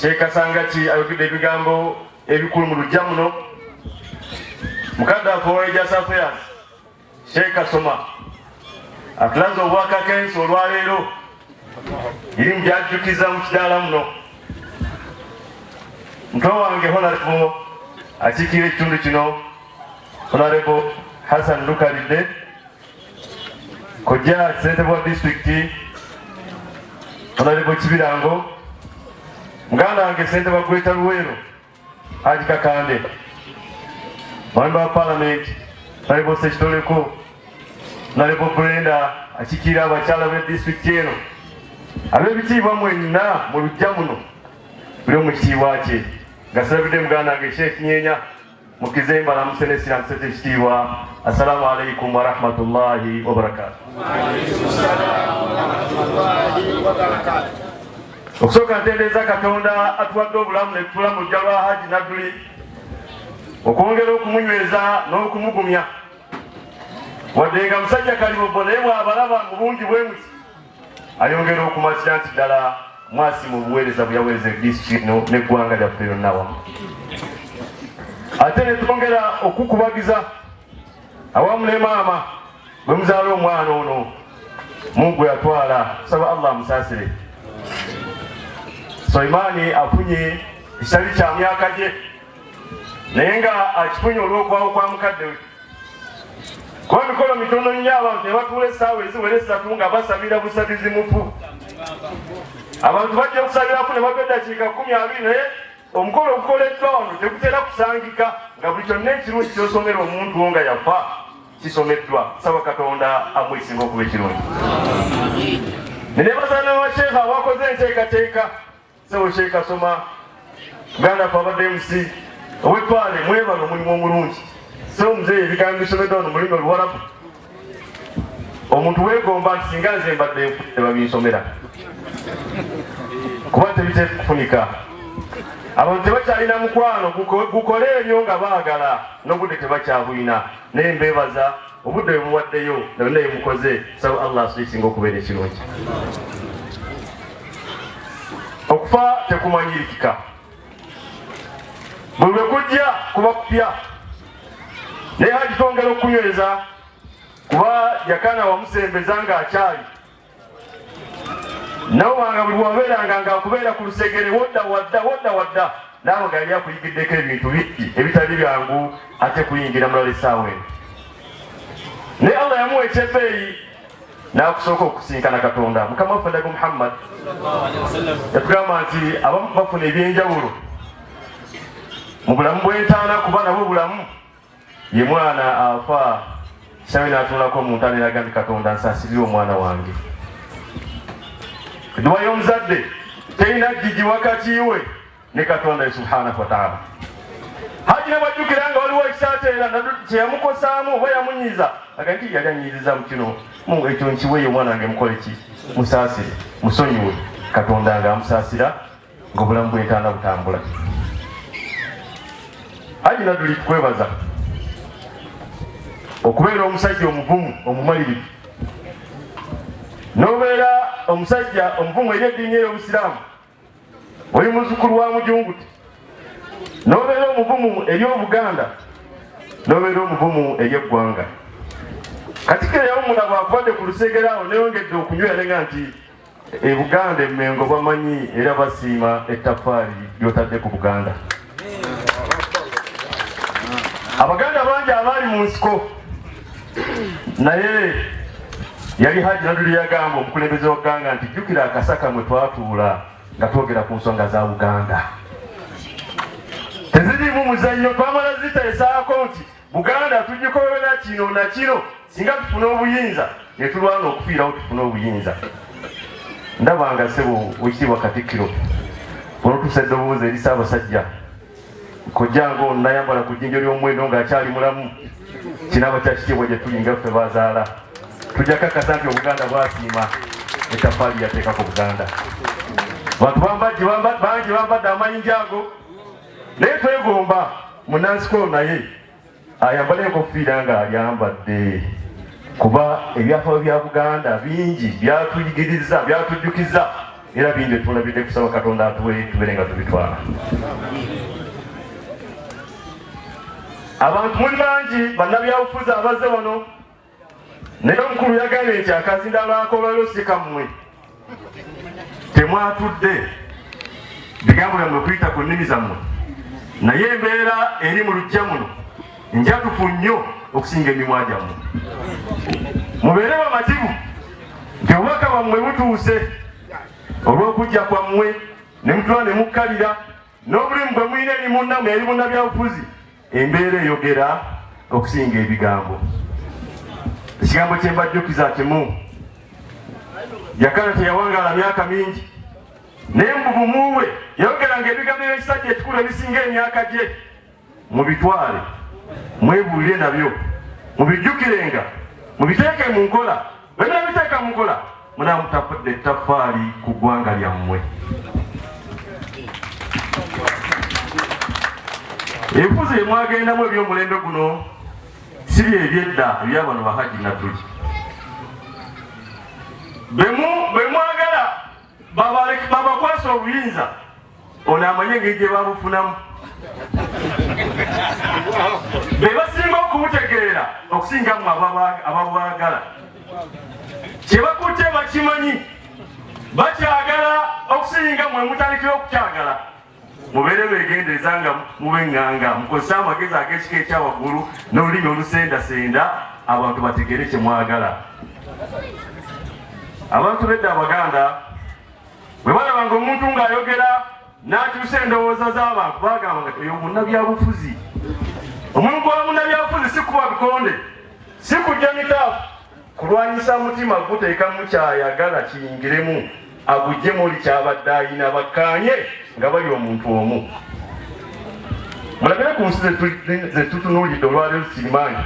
Sheikh Kasangaki ayogedde ebigambo ebikulu mu lujja muno, mukadde wa Religious Affairs Sheikh Kasoma atulaze obwakakensi olwaleero eri mubyajjukiza mu kidaala muno. Muto wange Honorable akiikirira ekitundu kino, Honorable Hassan Lukalidde, kojja ssentebe wa disitulikiti Honorable Kibirango, muganda wange ssentebe wa Greater Luweero Haji Kakande, member wa Parliament Honorable Ssekitoleko, Honorable Brenda akiikirira abakyala b'e disitulikiti eno, ab'ebitiibwa mwenna mu lujja muno buli omu kitiibwa kye, nga sirabidde muganda wange Sheikh Nyenya mukize mbalamuse nesiramuse ekitiibwa. Assalamu alaikum warahmatullahi wabarakatuh. Okusooka ntendereza Katonda atuwadde obulamu ne tutula mu lujja lwa Haji Nadduli okwongera okumunyweza n'okumugumya, wadde nga musajja kalibobbo, naye bw'abalaba mu bungi bwe muti ayongera okumatira nti ddala mwasiima obuweereza bwe yaweereza disitulikiti eno n'eggwanga lyaffe yonna wamu. Ate ne twongera okukubagiza awamu ne maama bwe muzaala omwana ono Mungu yatwala, saba Allah amusaasire. Sulaimaani afunye ekitali kya myaka gye, naye nga akifunye olw'okwawo kwa mukadde we, kuba mikolo mitono nnyo abantu ne batuula essaawa eziwera esatu nga basabira busabizi mufu. Abantu bajja okusabiraku ne bava eddakiika 20, naye omukolo ogukoleddwa wano tegutera kusangika nga buli kyonna ekirungi ky'osomera omuntu wo nga yafa kisomeddwa. Saba Katonda amwesinga okuba ekirungi. Nenebaza n'abasheekha abakoze enteekateeka, sebo Sheikh Kasoma, muganda waffe abadde MC ow'ettwale, mwebale omulimu omulungi. Sebo muzeeyi, ebigambo bisomeddwa wano mu lulimi Oluwarabu, omuntu weegomba nti singa nze mbadde nfudde babinsomera. Kuba tebitera kufunika. Abantu tebakyalina mukwano gukole ebyo nga baagala n'obudde tebakyabulina. Naye mbeebaza obudde bwe muwaddeyo na byonna bye mukoze. Nsaba Allah asuze ekisinga okubeera ekirungi. Okufa tekumanyirikika. Buli lwe kujja kuba kupya. Naye Haji twongera okukunyweza kuba Jakana wamusembeza ng'akyali nawanga buli wabeeranga ng'akubeera ku lusegere wodda wadda wodda wadda naawe nga yali akuyigiddeko ebintu bingi ebitali byangu ate kuyingira mulala essaawa eno. Naye Allah yamuwa ekyebbeeyi n'akusooka okusinkana Katonda. Mukama waffe Nabbi Muhammad yatugamba nti abamu bafuna ebyenjawulo mu bulamu bw'entaana kuba nabwo bulamu. Ye mwana afa kitaawe n'atunulako mu ntaana era agambye Katonda nsaasirire omwana wange. Edduwa y'omuzadde terina ggigi wakati we ne Katonda ye subhanahu wa ta'ala. Haji ne bwajjukira nga waliwo ekisaateera kyeyamukosaamu oba yamunyiiza aga nti yali anyiiziza mu kino mu ekyo nkiweeyo omwana wange mukole ki musaasire musonyiwe. Katonda nga amusaasira ng'obulamu bw'entaana butambula. Haji Nadduli tukwebaza okubeera omusajja omuvumu omumalirivu n'obeera omusajja omuvumu eri eddiini ey'Obusiraamu. Oli muzzukulu wa Mujunguti n'obeera omuvumu eri Obuganda n'obeera omuvumu eri eggwanga. Katikkiro yawummula bw'akubadde ku lusegere awo neyongedde okunywera nenga nti e Buganda e Mmengo bamanyi era basiima ettaffaali ly'otadde ku Buganda. Abaganda bangi abaali mu nsiko naye yali Haji Nadduli yagamba omukulembeze wa gganga nti jjukira akasaka mwe twatuula nga twogera ku nsonga za Buganda teziriimu muzannyo, twamala ziteesaako nti Buganda tugikolera kino na kino singa tufuna obuyinza ne tulwana okufiirawo tufune obuyinza. Ndaba nga ssebo Oweekitiibwa Katikkiro olwotuusa eddoboozi eri Ssaabasajja kojjange ono nayambala ku jjinja ly'omuwendo ng'akyali mulamu kinaaba kya kitiibwa gye tuli nga ffe bazaala. Tujja kakasa nti Obuganda bwasiima ettaffaali yateekako Buganda. Bantu bangi bambadde amayinja ago naye twegomba munansiko naye ayambale enkofiira nga ayambadde kuba ebyafaayo bya Buganda bingi byatuyigiriza byatujjukiza era bingi etulabidde kusaba Katonda atuwe tubeere nga tubitwala. Abantu muli bangi bannabyabufuzi abazze wano naye omukulu yagambye nti akazindaalo akolwaliro si kammwe, temwatudde bigambo byammwe kuyita ku nnimi zammwe, naye embeera eri mu luggya muno njatufu nnyo okusinga emimwa gyammwe. Mubeere bamativu nti obubaka bwammwe butuuse olw'okujja kwammwe ne mutula ne mukkalira n'obulimu bwe mulina eri munnammwe eri munnabyabufuzi. Embeera eyogera okusinga ebigambo. Ekigambo kye mbajjukiza kimu, Jakana teyawangaala myaka mingi, naye mu buvumu bwe yayogeranga ebigambo eby'ekisajja ekikulu ebisinga emyaka gye. Mubitwale, mwebuulire nabyo, mubijjukirenga, mubiteeke mu nkola. Bwe munaabiteeka mu nkola, munaaba mutafudde ettaffaali ku ggwanga lyammwe. Ebifuzi bye mwagendamu eby'omulembe guno si bye eby'edda ebya bano ba Hajji Nadduli. Be mwagala babakwasa obuyinza ono amanye engeri gye babufunamu be basinga okubutegeera okusinga mmwe ababwagala. Kye bakutte bakimanyi, bakyagala okusinga mmwe mutandikira okukyagala. Mubeere beegendereza nga mube ŋŋanga, mukozese amagezi ag'ekika ekya waggulu n'olulimi olusendasenda abantu bategeere kye mwagala. Abantu b'edda Abaganda bwe balabanga omuntu ng'ayogera n'akyusa endowooza z'abantu bagamba nga oyo munnabyabufuzi. Omulimu gwa munnabyabufuzi si kuba bikonde, si kujja mitaafu, kulwanyisa mutima guteekamu ky'ayagala kiyingiremu aguggyemu oli ky'abadde ayina bakkaanye nga bali omuntu omu. Mulabire ku nsi ze tutunuulidde olwaleero sirimaanyi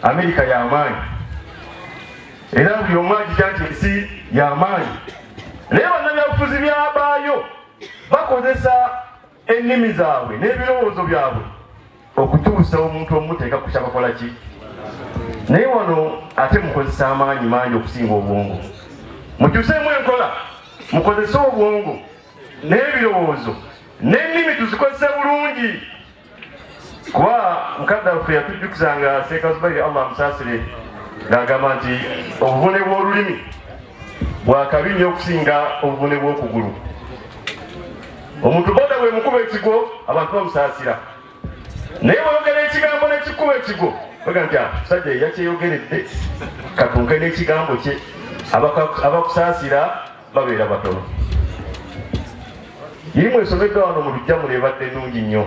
Amerika y'amaanyi era buli omu agitya nti ensi y'amaanyi, naye bannabyabufuzi byabaayo. Bakozesa ennimi zaabwe n'ebirowoozo byabwe okukyusa omuntu omuteeka ku kyabakola ki. Naye wano ate mukozesa amaanyi mangi okusinga obwongo. Mukyuseemu enkola, mukozese obwongo n'ebirowoozo n'ennimi tuzikozese bulungi. Kuba mukadde waffe yatujjukizanga Seeka Zubairi, Allah amusaasire, ng'agamba nti obuvune bw'olulimi bwakabi nnyo okusinga obuvune bw'okugulu. Omuntu boda bwemukuba ekigwo abantu bamusaasira, naye bweyogera ekigambo nekikuba ekigwo baga nti musajja yakyeyogeredde, katunke n'ekigambo kye. Abakusaasira babeera batono. Irimu esomeddwa wano mu lujja muno ebadde nnungi nnyo.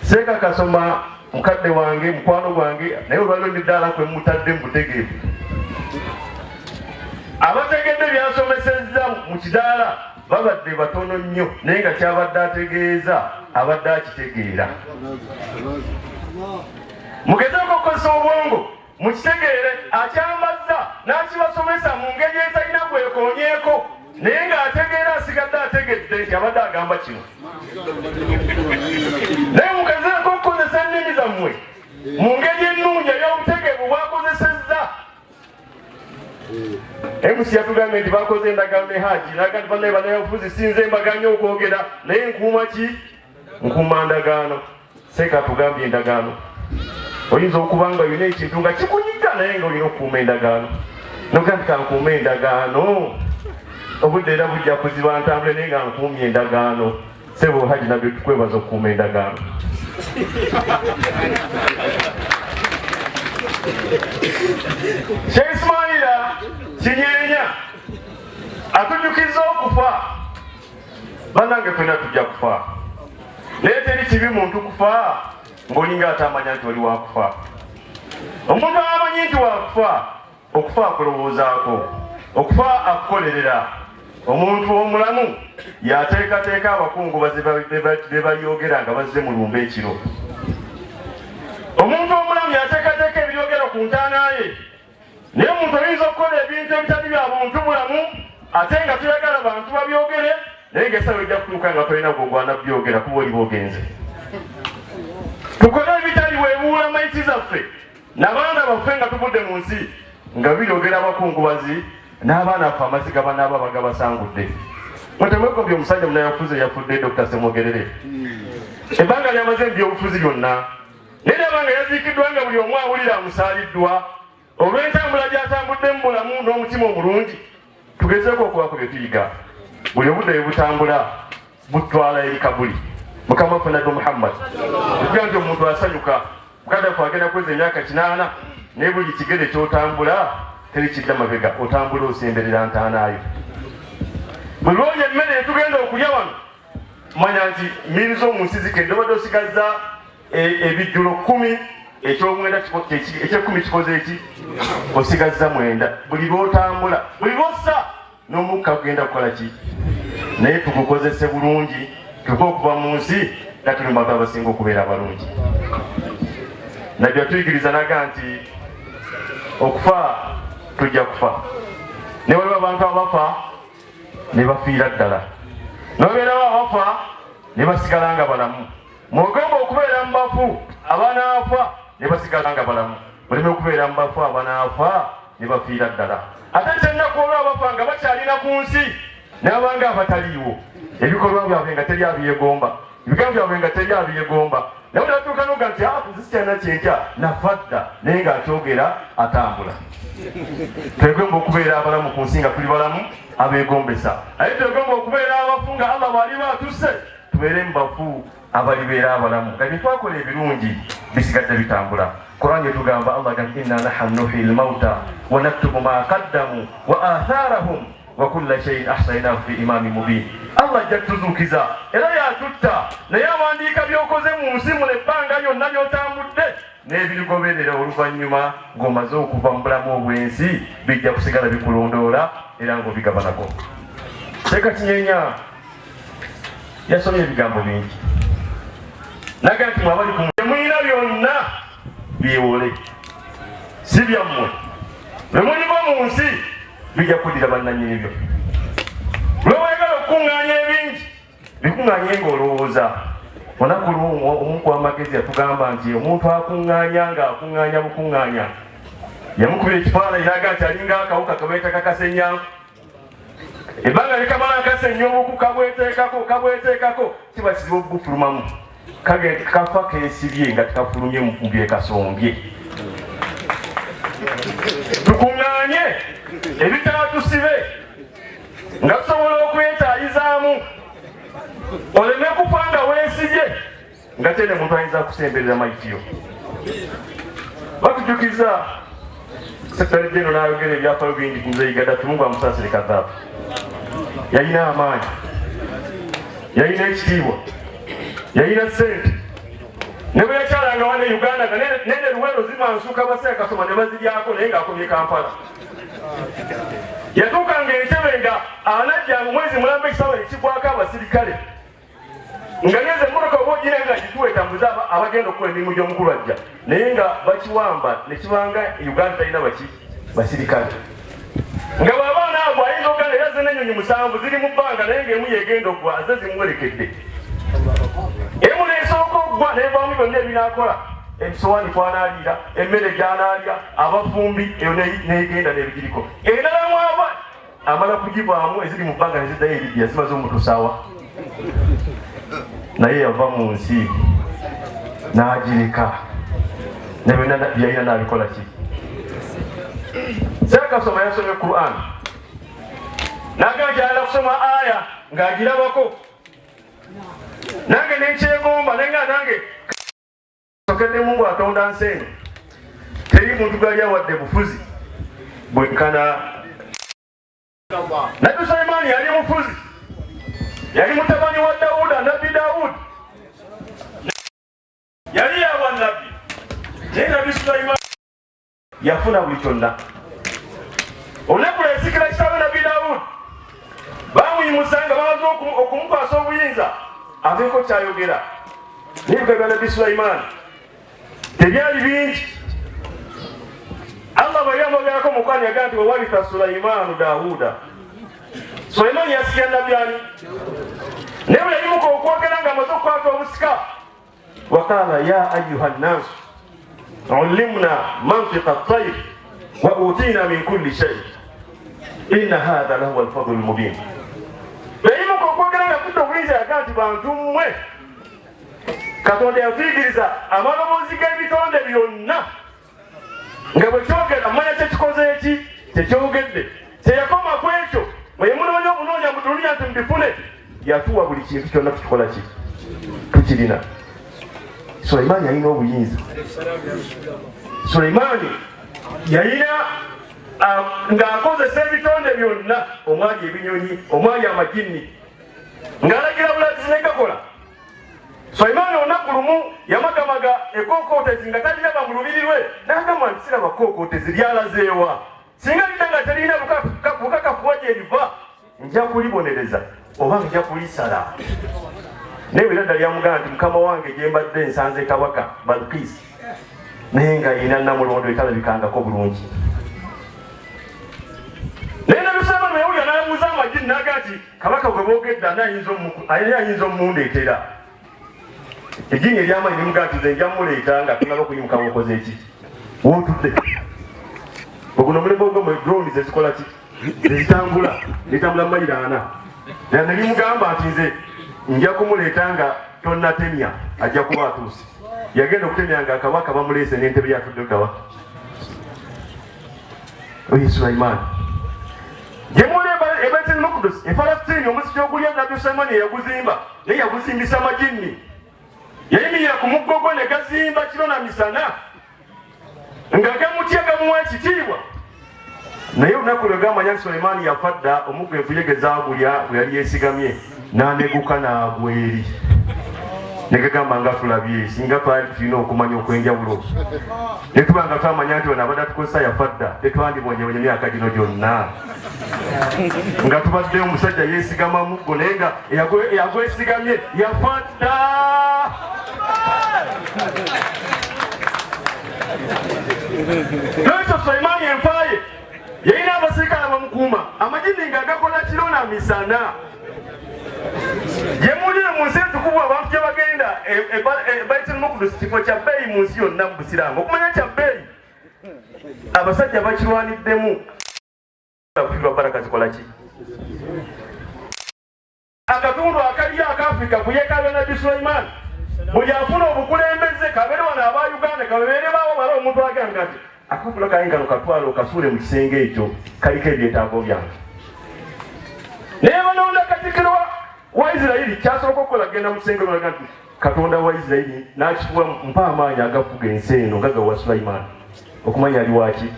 Seeka Kasoma mukadde wange, mukwano gwange, naye olwaliro ndi ddaala kwe mutadde mu butegeevu. Abategedde byasomesezza mu kidaala babadde batono nnyo, naye nga kyabadde ategeeza abadde akitegeera. Mugezeeko okukozesa obwongo mukitegeere. Akyambazza n'akibasomesa mu ngeri etalina kwekoonyeeko, naye ng'ategeera asigadde ategedde nti abadde agamba kino. Naye mugezeeko okukozesa ennimi zammwe mu ngeri ennungi ey'obutegeevu bwakozesezza. MC yatugambye nti bakoze endagaano ne Haji, n'agamba nti bannaye bannabyabufuzi sinze mbaganye okwogera, naye nkuuma ki? Nkuuma ndagaano. Seeka atugambye endagaano. Oyinza okuba nga olina ekintu nga kikunyiga, naye nga olina okukuuma endagaano. Nogamba nti kankuume endagaano, obudde era bujja kuziba ntambule, naye nga nkuumye endagaano. Sebo Haji Nabbi, tukwebaza okukuuma endagaano. Sheikh Ismaila Kinyeenya atujjukiza okufa. Bannange ffenna tujja kufa, naye teri kibi muntu kufa ng'olinga atamanya nti oli wakufa. Omuntu amanyi nti wakufa, okufa akulowoozaako, okufa akukolerera. Omuntu omulamu yateekateeka abakungubazi be balyogera nga bazze mu lumbe ekiro. Omuntu omulamu yateekateeka ebiryogera ku ntaana ye. Naye omuntu oyinza okukola ebintu ebitali bya buntu bulamu ate nga toyagala bantu babyogere, naye ng'essaawa ejja kutuuka nga tolina gw'ogwana byogera kuba oliba ogenze. Tukole ebitali weebuula maiti zaffe n'abaana baffe nga tuvudde mu nsi, nga biryogera abakungubazi n'abaana baffe amaziga banaaba bagabasangudde. Mwe temwegombye omusajja munayafuzi eyafudde Dr. Ssemogerere? Ebbanga lyamaze mu byobufuzi byonna, naye naba nga yaziikiddwa nga buli omu awulira amusaaliddwa olw'entambula gy'atambudde mu bulamu n'omutima omulungi. Tugezeeko okubaako bye tuyiga. Buli obudde bwe butambula butwala eri kabuli. Mukama waffe Nabbi Muhammad yatugamba nti omuntu asanyuka mukadde waffe agenda kuweza emyaka 80, naye buli kigere ky'otambula teri kidda mabega, otambula osemberera ntaanaayo. Bwe lwonya emmere etugenda okulya wano, manya nti mmiiri z'omu nsi zikedde, obadde osigazza ebijjulo 10, ekyomwenda ekyekumi kikoze eki, osigazza 9. Buli lw'otambula, buli lw'ossa n'omukka gugenda kukola ki? Naye tugukozese bulungi, tuke okuva mu nsi nga tuli mu bantu abasinga okubeera abalungi. Nabbi yatuyigiriza naga nti okufa tujja kufa, naye waliwo abantu abafa ne bafiira ddala, nobeerawo abafa ne basigala nga balamu. Mwegomba okubeera mu bafu abanaafa ne basigala nga balamu, muleme okubeera mu bafu abanaafa ne bafiira ddala. Ate kyennaku olwo abafa nga bakyalina ku nsi n'abanga abataliiwo, ebikolwa byabwe nga teri abyegomba, ebigambo byabwe nga teri abyegomba, naye natuuka noga nti nze sikyalina kyentya, nafa dda, naye ng'akyogera atambula. Twegomba okubeera abalamu ku nsi nga tuli balamu abeegombesa, naye twegomba okubeera abafu nga Allah bw'aliba atusse, tubeere mu bafu abalibeera abalamu nga bye twakola ebirungi bisigadde bitambula. Qur'an etugamba, Allah agamba, inna nahnu nuhyi lmauta wa naktubu ma qaddamu wa atharahum wa kulla shay'in ahsaynahu fi imami mubin. Allah ajja kutuzuukiza era yatutta, naye awandiika by'okoze mu nsi muno ebbanga lyonna ly'otambudde n'ebirigoberera oluvannyuma ng'omaze okuva mu bulamu obw'ensi, bijja kusigala bikulondoola era ng'obigabanako. Seeka Kinyeenya yasomye ebigambo bingi, naga nti mwabali ku mulina byonna byewole, si byammwe, lwe muliva mu nsi bijja kuddira bannannyini byo. Lwe mwagala okukuuma okukuŋŋaanya ebingi, bikuŋŋaanye ng'olowooza. Olunaku lumu omu ku amagezi yatugamba nti omuntu akuŋŋaanya ng'akuŋŋaanya bukuŋŋaanya, yamukubira ekifaananyi n'agamba nti alinga akawuka kebayita kakasenyanku. Ebbanga likamala akasenya obuku kabweteekako kabweteekako, kiba kizibu okugufulumamu. Kafa keesibye nga tekafulumye mu byekasombye. Tukuŋŋaanye ebitaatusibe nga tusobola okwetaayizaamu, oleme kufa nga weesibye nga tene muntu ayinza kusemberera mayitiyo. Batujukiza Sekitale Jeno n'ayogera ebyafaayo bingi ku Muzeeyi Gaddafi, Mungu amusaasire Kaddafi. Yalina amaanyi, yalina ekitiibwa, yalina ssente. Ne bwe yakyalanga wano e Uganda nga nene Luweero zimansuka baseera kasoma ne baziryako, naye ng'akomye Kampala. Yatuukanga Entebbe nga anajjanga omwezi mulamba ekisaawe ne kigwako abasirikale, nga neze emmotoka oba ogira nga gituwa etambuze abagenda okukola emirimu gy'omukulu ajja, naye nga bakiwamba ne kibanga Uganda talina baki basirikale. Nga bw'abaana abo ayinza okugamba era zena ennyonyi 7 ziri mu bbanga, naye ng'emu yegenda okugwa, aze zimuwerekedde. Emu n'esooka okugwa n'evaamu byonna ebinaakola, emisowaani kw'anaalira, emmere gy'anaalya, abafumbi, eyo n'egenda n'ebigiriko. Endala mwava amala kugivaamu, eziri mu bbanga ne ziddayo e Libya, zimaze omutusaawa. Naye yava mu nsi n'agireka, ne byonna byalina n'abikola ki. Ssekasoma yasomye Quran, n'agamba nti ayagala kusoma aya ng'agirabako, nange nenkyegomba, naye nga nange sokedde Mungu atonda nsi eno, teri muntu gwali awadde bufuzi bwenkana Nabbi Sulaimaani. Yali mufuzi, yali mutabani wa Dawuda, Nabbi Dawudi yali yawa nabbi, naye Nabbi Sulaimaani yafuna buli kyonna. Olunaku lweyasikira kitaawe Nabbi Dawudi, bamuyimusa nga bamaze okumukwasa obuyinza abeeko kyayogera. N'ebigambo bya Nabbi Sulaimaani tebyali bingi. Allah bwe yamwogerako mu Qur'an yagamba nti wawaritha Sulaimaanu Dawuda. Sulaimaani yasikira nabbi ani? Naye bwe yayimuka okwogera ng'amaze okukwata obusika, waqala ya ayuha nnaasu ulimna mantiqa ttayr wa utina min kulli shay inna hatha lahuwa alfadlu lmubin. Yayimuka okwogera nga afudde obuyinza, yagamba nti bantu mmwe, Katonda yatuyigiriza amaloboozi g'ebitonde byonna, nga bwe kyogera mmanya kyekikoze eki kyekyogedde. Teyakoma ku ekyo, mwe munoonya obunoonya mu duniya nti mubifune, yatuwa buli kintu kyonna, tukikola ki tukirina. Sulaimaani yalina obuyinza. Sulaimaani yalina ng'akozesa ebitonde byonna, omwali ebinyonyi, omwali amajinni, ng'alagira bulagizi ne gakola. Sulaimaani olunaku lumu yamagamaga ekookootezi nga taliraba mu lubiri lwe, n'agamba nti siraba kookootezi, lyalazeewa? Singa lidda nga teririna bukakafu wa gye liva, nja kulibonereza oba nja kulisala. Naye bwe ddala lyamugamba nti mukama wange, gye mbadde nsanze kabaka Balkiisi, naye nga yina namulondo etalabikangako bulungi. Naye Nabbi Sulaimaani bwe yawulira n'abuuza amajini, n'agamba nti kabaka gwe boogedde ani ayinza omundeetera? Ejjini ery'amaanyi ne mugamba nti nze nja muleeta nga tonaba kuyimuka wokoze eki wootudde. Oguno omulembe ogwo drone zezikola ki, zezitambula, netambula mayiro 4. Ne limugamba nti nze nja kumuleeta nga tonnatemya, ajja kuba atuuse. Yagenda okutemya nga kabaka bamuleese n'entebe yatudde luddawa. Oyo Sulaimaani gyemuli e Baitul Maqdis e Falastini, omuzikiti oguli Nabbi Sulaimaani yeyaguzimba, naye yaguzimbisa majinni. Yayimirira ku muggo gwe ne gazimba kiro na misana, nga gamutya, gamuwa ekitiibwa. Naye olunaku lwe gamanya nti Sulaimaani yafa dda, omuggo enkuyege zaagulya bwe yali yeesigamye, n'aneguka n'agwa eri. Ne gagamba nga tulabye, singa twali tulina okumanya okw'enjawulo ne tuba nga twamanya nti ono abadde atukozesa yafa dda, tetwandibonyebonye emyaka gino gyonna nga tubadde omusajja yeesigama muggo, naye nga eyagwesigamye yafa dda. Nolwekyo Sulaimaani enfa ye, yalina abasirikale abamukuuma, amajini nga gakola kiro na misana. Abantu gye bagenda Baitul Maqdis kifo kya bbeeyi mu nsi yonna mu Busiraamu. Okumanya kya bbeeyi, abasajja bakirwaniddemu kufiirwa baraka zikola ki? Akatundu akaliyo aka Afrika ku yeekaalu ya Nabbi Sulaiman, buli afuna obukulembeze kabeere wano aba Uganda kabeere baawo bala omuntu agamba nti akapapula kange kano katwale okasuule mu kisenge ekyo kaliko ebyetaago byange. Naye balonda katikkiro wa Isirayiri kyasooka okukola kugenda mu kisenge nolaga nti Katonda wa Isirayiri n'akituwa mpa amaanyi agafuga ensi eno nga gawa Sulaiman okumanya ali waki.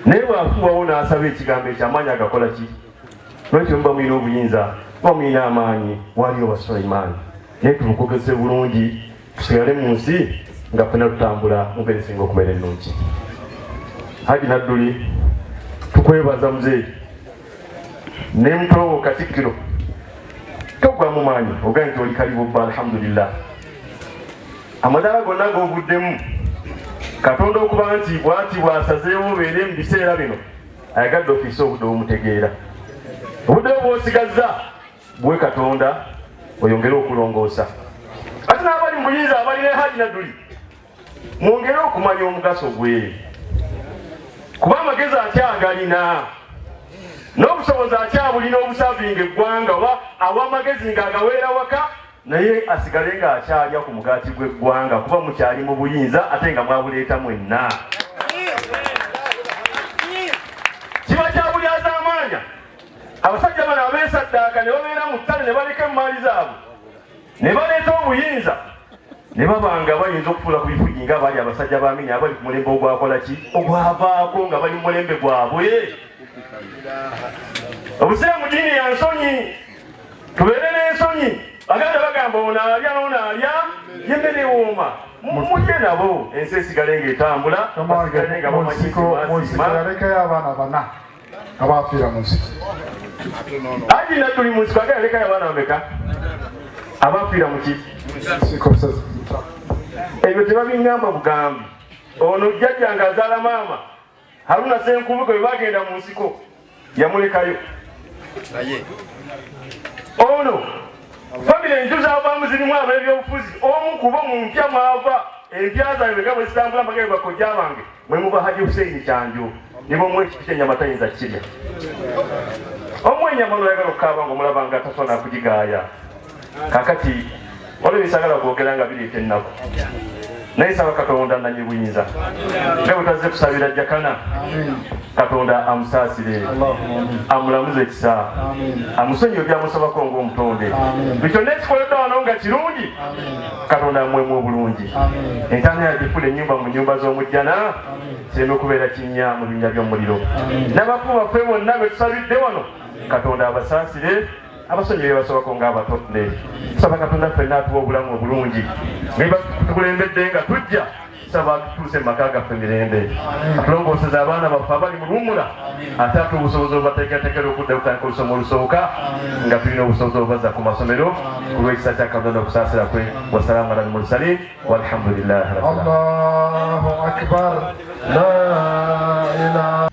Naye bw'afuwawo n'asaba ekigambo ekyo amaanyi agakola ki? Lwaki muba mulina obuyinza, muba mulina amaanyi, waliyo wa Sulaiman. Naye tumukozese bulungi tusigale mu nsi nga ffena tutambula mu mbeera esinga okubeera ennungi. Haji Nadduli tukwebaza muzeeyi ne mutowo Katikkiro toggwamu maanyi ogaye nti oli kalibubba. Alhamdulillah, amadaala gonna g'ovuddemu Katonda okuba nti bw'ati bw'asazeewo obeere mu biseera bino ayagadde ofiise obudde obumutegeera obudde bwo bw'osigazza buwe Katonda oyongere okulongoosa. Ate n'abali mu buyinza abali ne Haji Nadduli mwongere okumanya omugaso gwe, kuba amagezi akyagalina n'obusobozi akyabulina obusavinga eggwanga oba aw'amagezi ng'agaweera waka, naye asigale ng'akyalya ku mugaati gw'eggwanga kuba mukyali mu buyinza ate nga mwabuleeta mwenna. Kiba kya bulyazaamaanya abasajja bano abeesaddaaka ne babeera mu ttale ne baleka emmaali zaabwe ne baleeta obuyinza ne baba nga bayinza okufuula ku bifugi nga baali abasajja ba Amini abali ku mulembe ogwakola ki ogwavaako nga bali mu mulembe gwabwe. Obusiraamu diini ya nsonyi, tubeere n'ensonyi. Baganda bagamba ono alya n'ono alya y'emmere ewooma, mulye nabo ensi esigale ng'etambula, basigale nga bamanyi nti mwasiima. Yalekayo abaana bana abafiira mu nsiko. Haji Nadduli mu nsiko ate yalekayo abaana bameka abafiira mu ki? Ebyo tebabiŋŋamba bugambi. Ono jjajja ng'azaala maama Haruna Ssenkubuge bwe bagenda mu nsiko yamulekayo. Ono famire enju zavaamu zirimu ab'ebyobufuzi, omu kubo mu mpya mwava empya zaabwe nga bwe zitambula mbagere bakojja bange mwe muva Haji Hussein Kyanjo ne bwomuwa ekintu ky'ennyama tayinza kukirya. Omuwa ennyama n'oyagala okukaaba ng'omulaba nga tasobola kugigaaya. Kakati waliwo ebisagala kwogera nga bireeta ennaku, naye saba Katonda nanyi buyinza nga bwe tazze kusabira Jakana, Katonda amusaasire amulamuze ekisa amusonyiwe byamusobako ng'omutonde. Buli kyonna ekikoleddwa wano nga kirungi, Katonda amuwemu obulungi, entaana yagifula ennyumba mu nnyumba z'omujjana, kireme kubeera kinnya mu binnya by'omuliro. N'abafu baffe bonna be tusabidde wano, Katonda abasaasire abasonyiwe basobako ng'abatonde. Tusaba Katonda ffenna atuwa obulamu obulungi nga tukulembedde nga tujja, tusaba tutuuse mu maka gaffe mirembe, atulongooseze abaana baffe abali mu luwummula, ate atuwa obusobozi obubateekateekera okudda okutandika olusoma olusooka nga tulina obusobozi obubazza ku masomero ku lw'ekisa kya Katonda okusaasira kwe. Wasalaamu ala al-mursalin walhamdulillahi rabbil alamin. Allahu akbar la ilaha.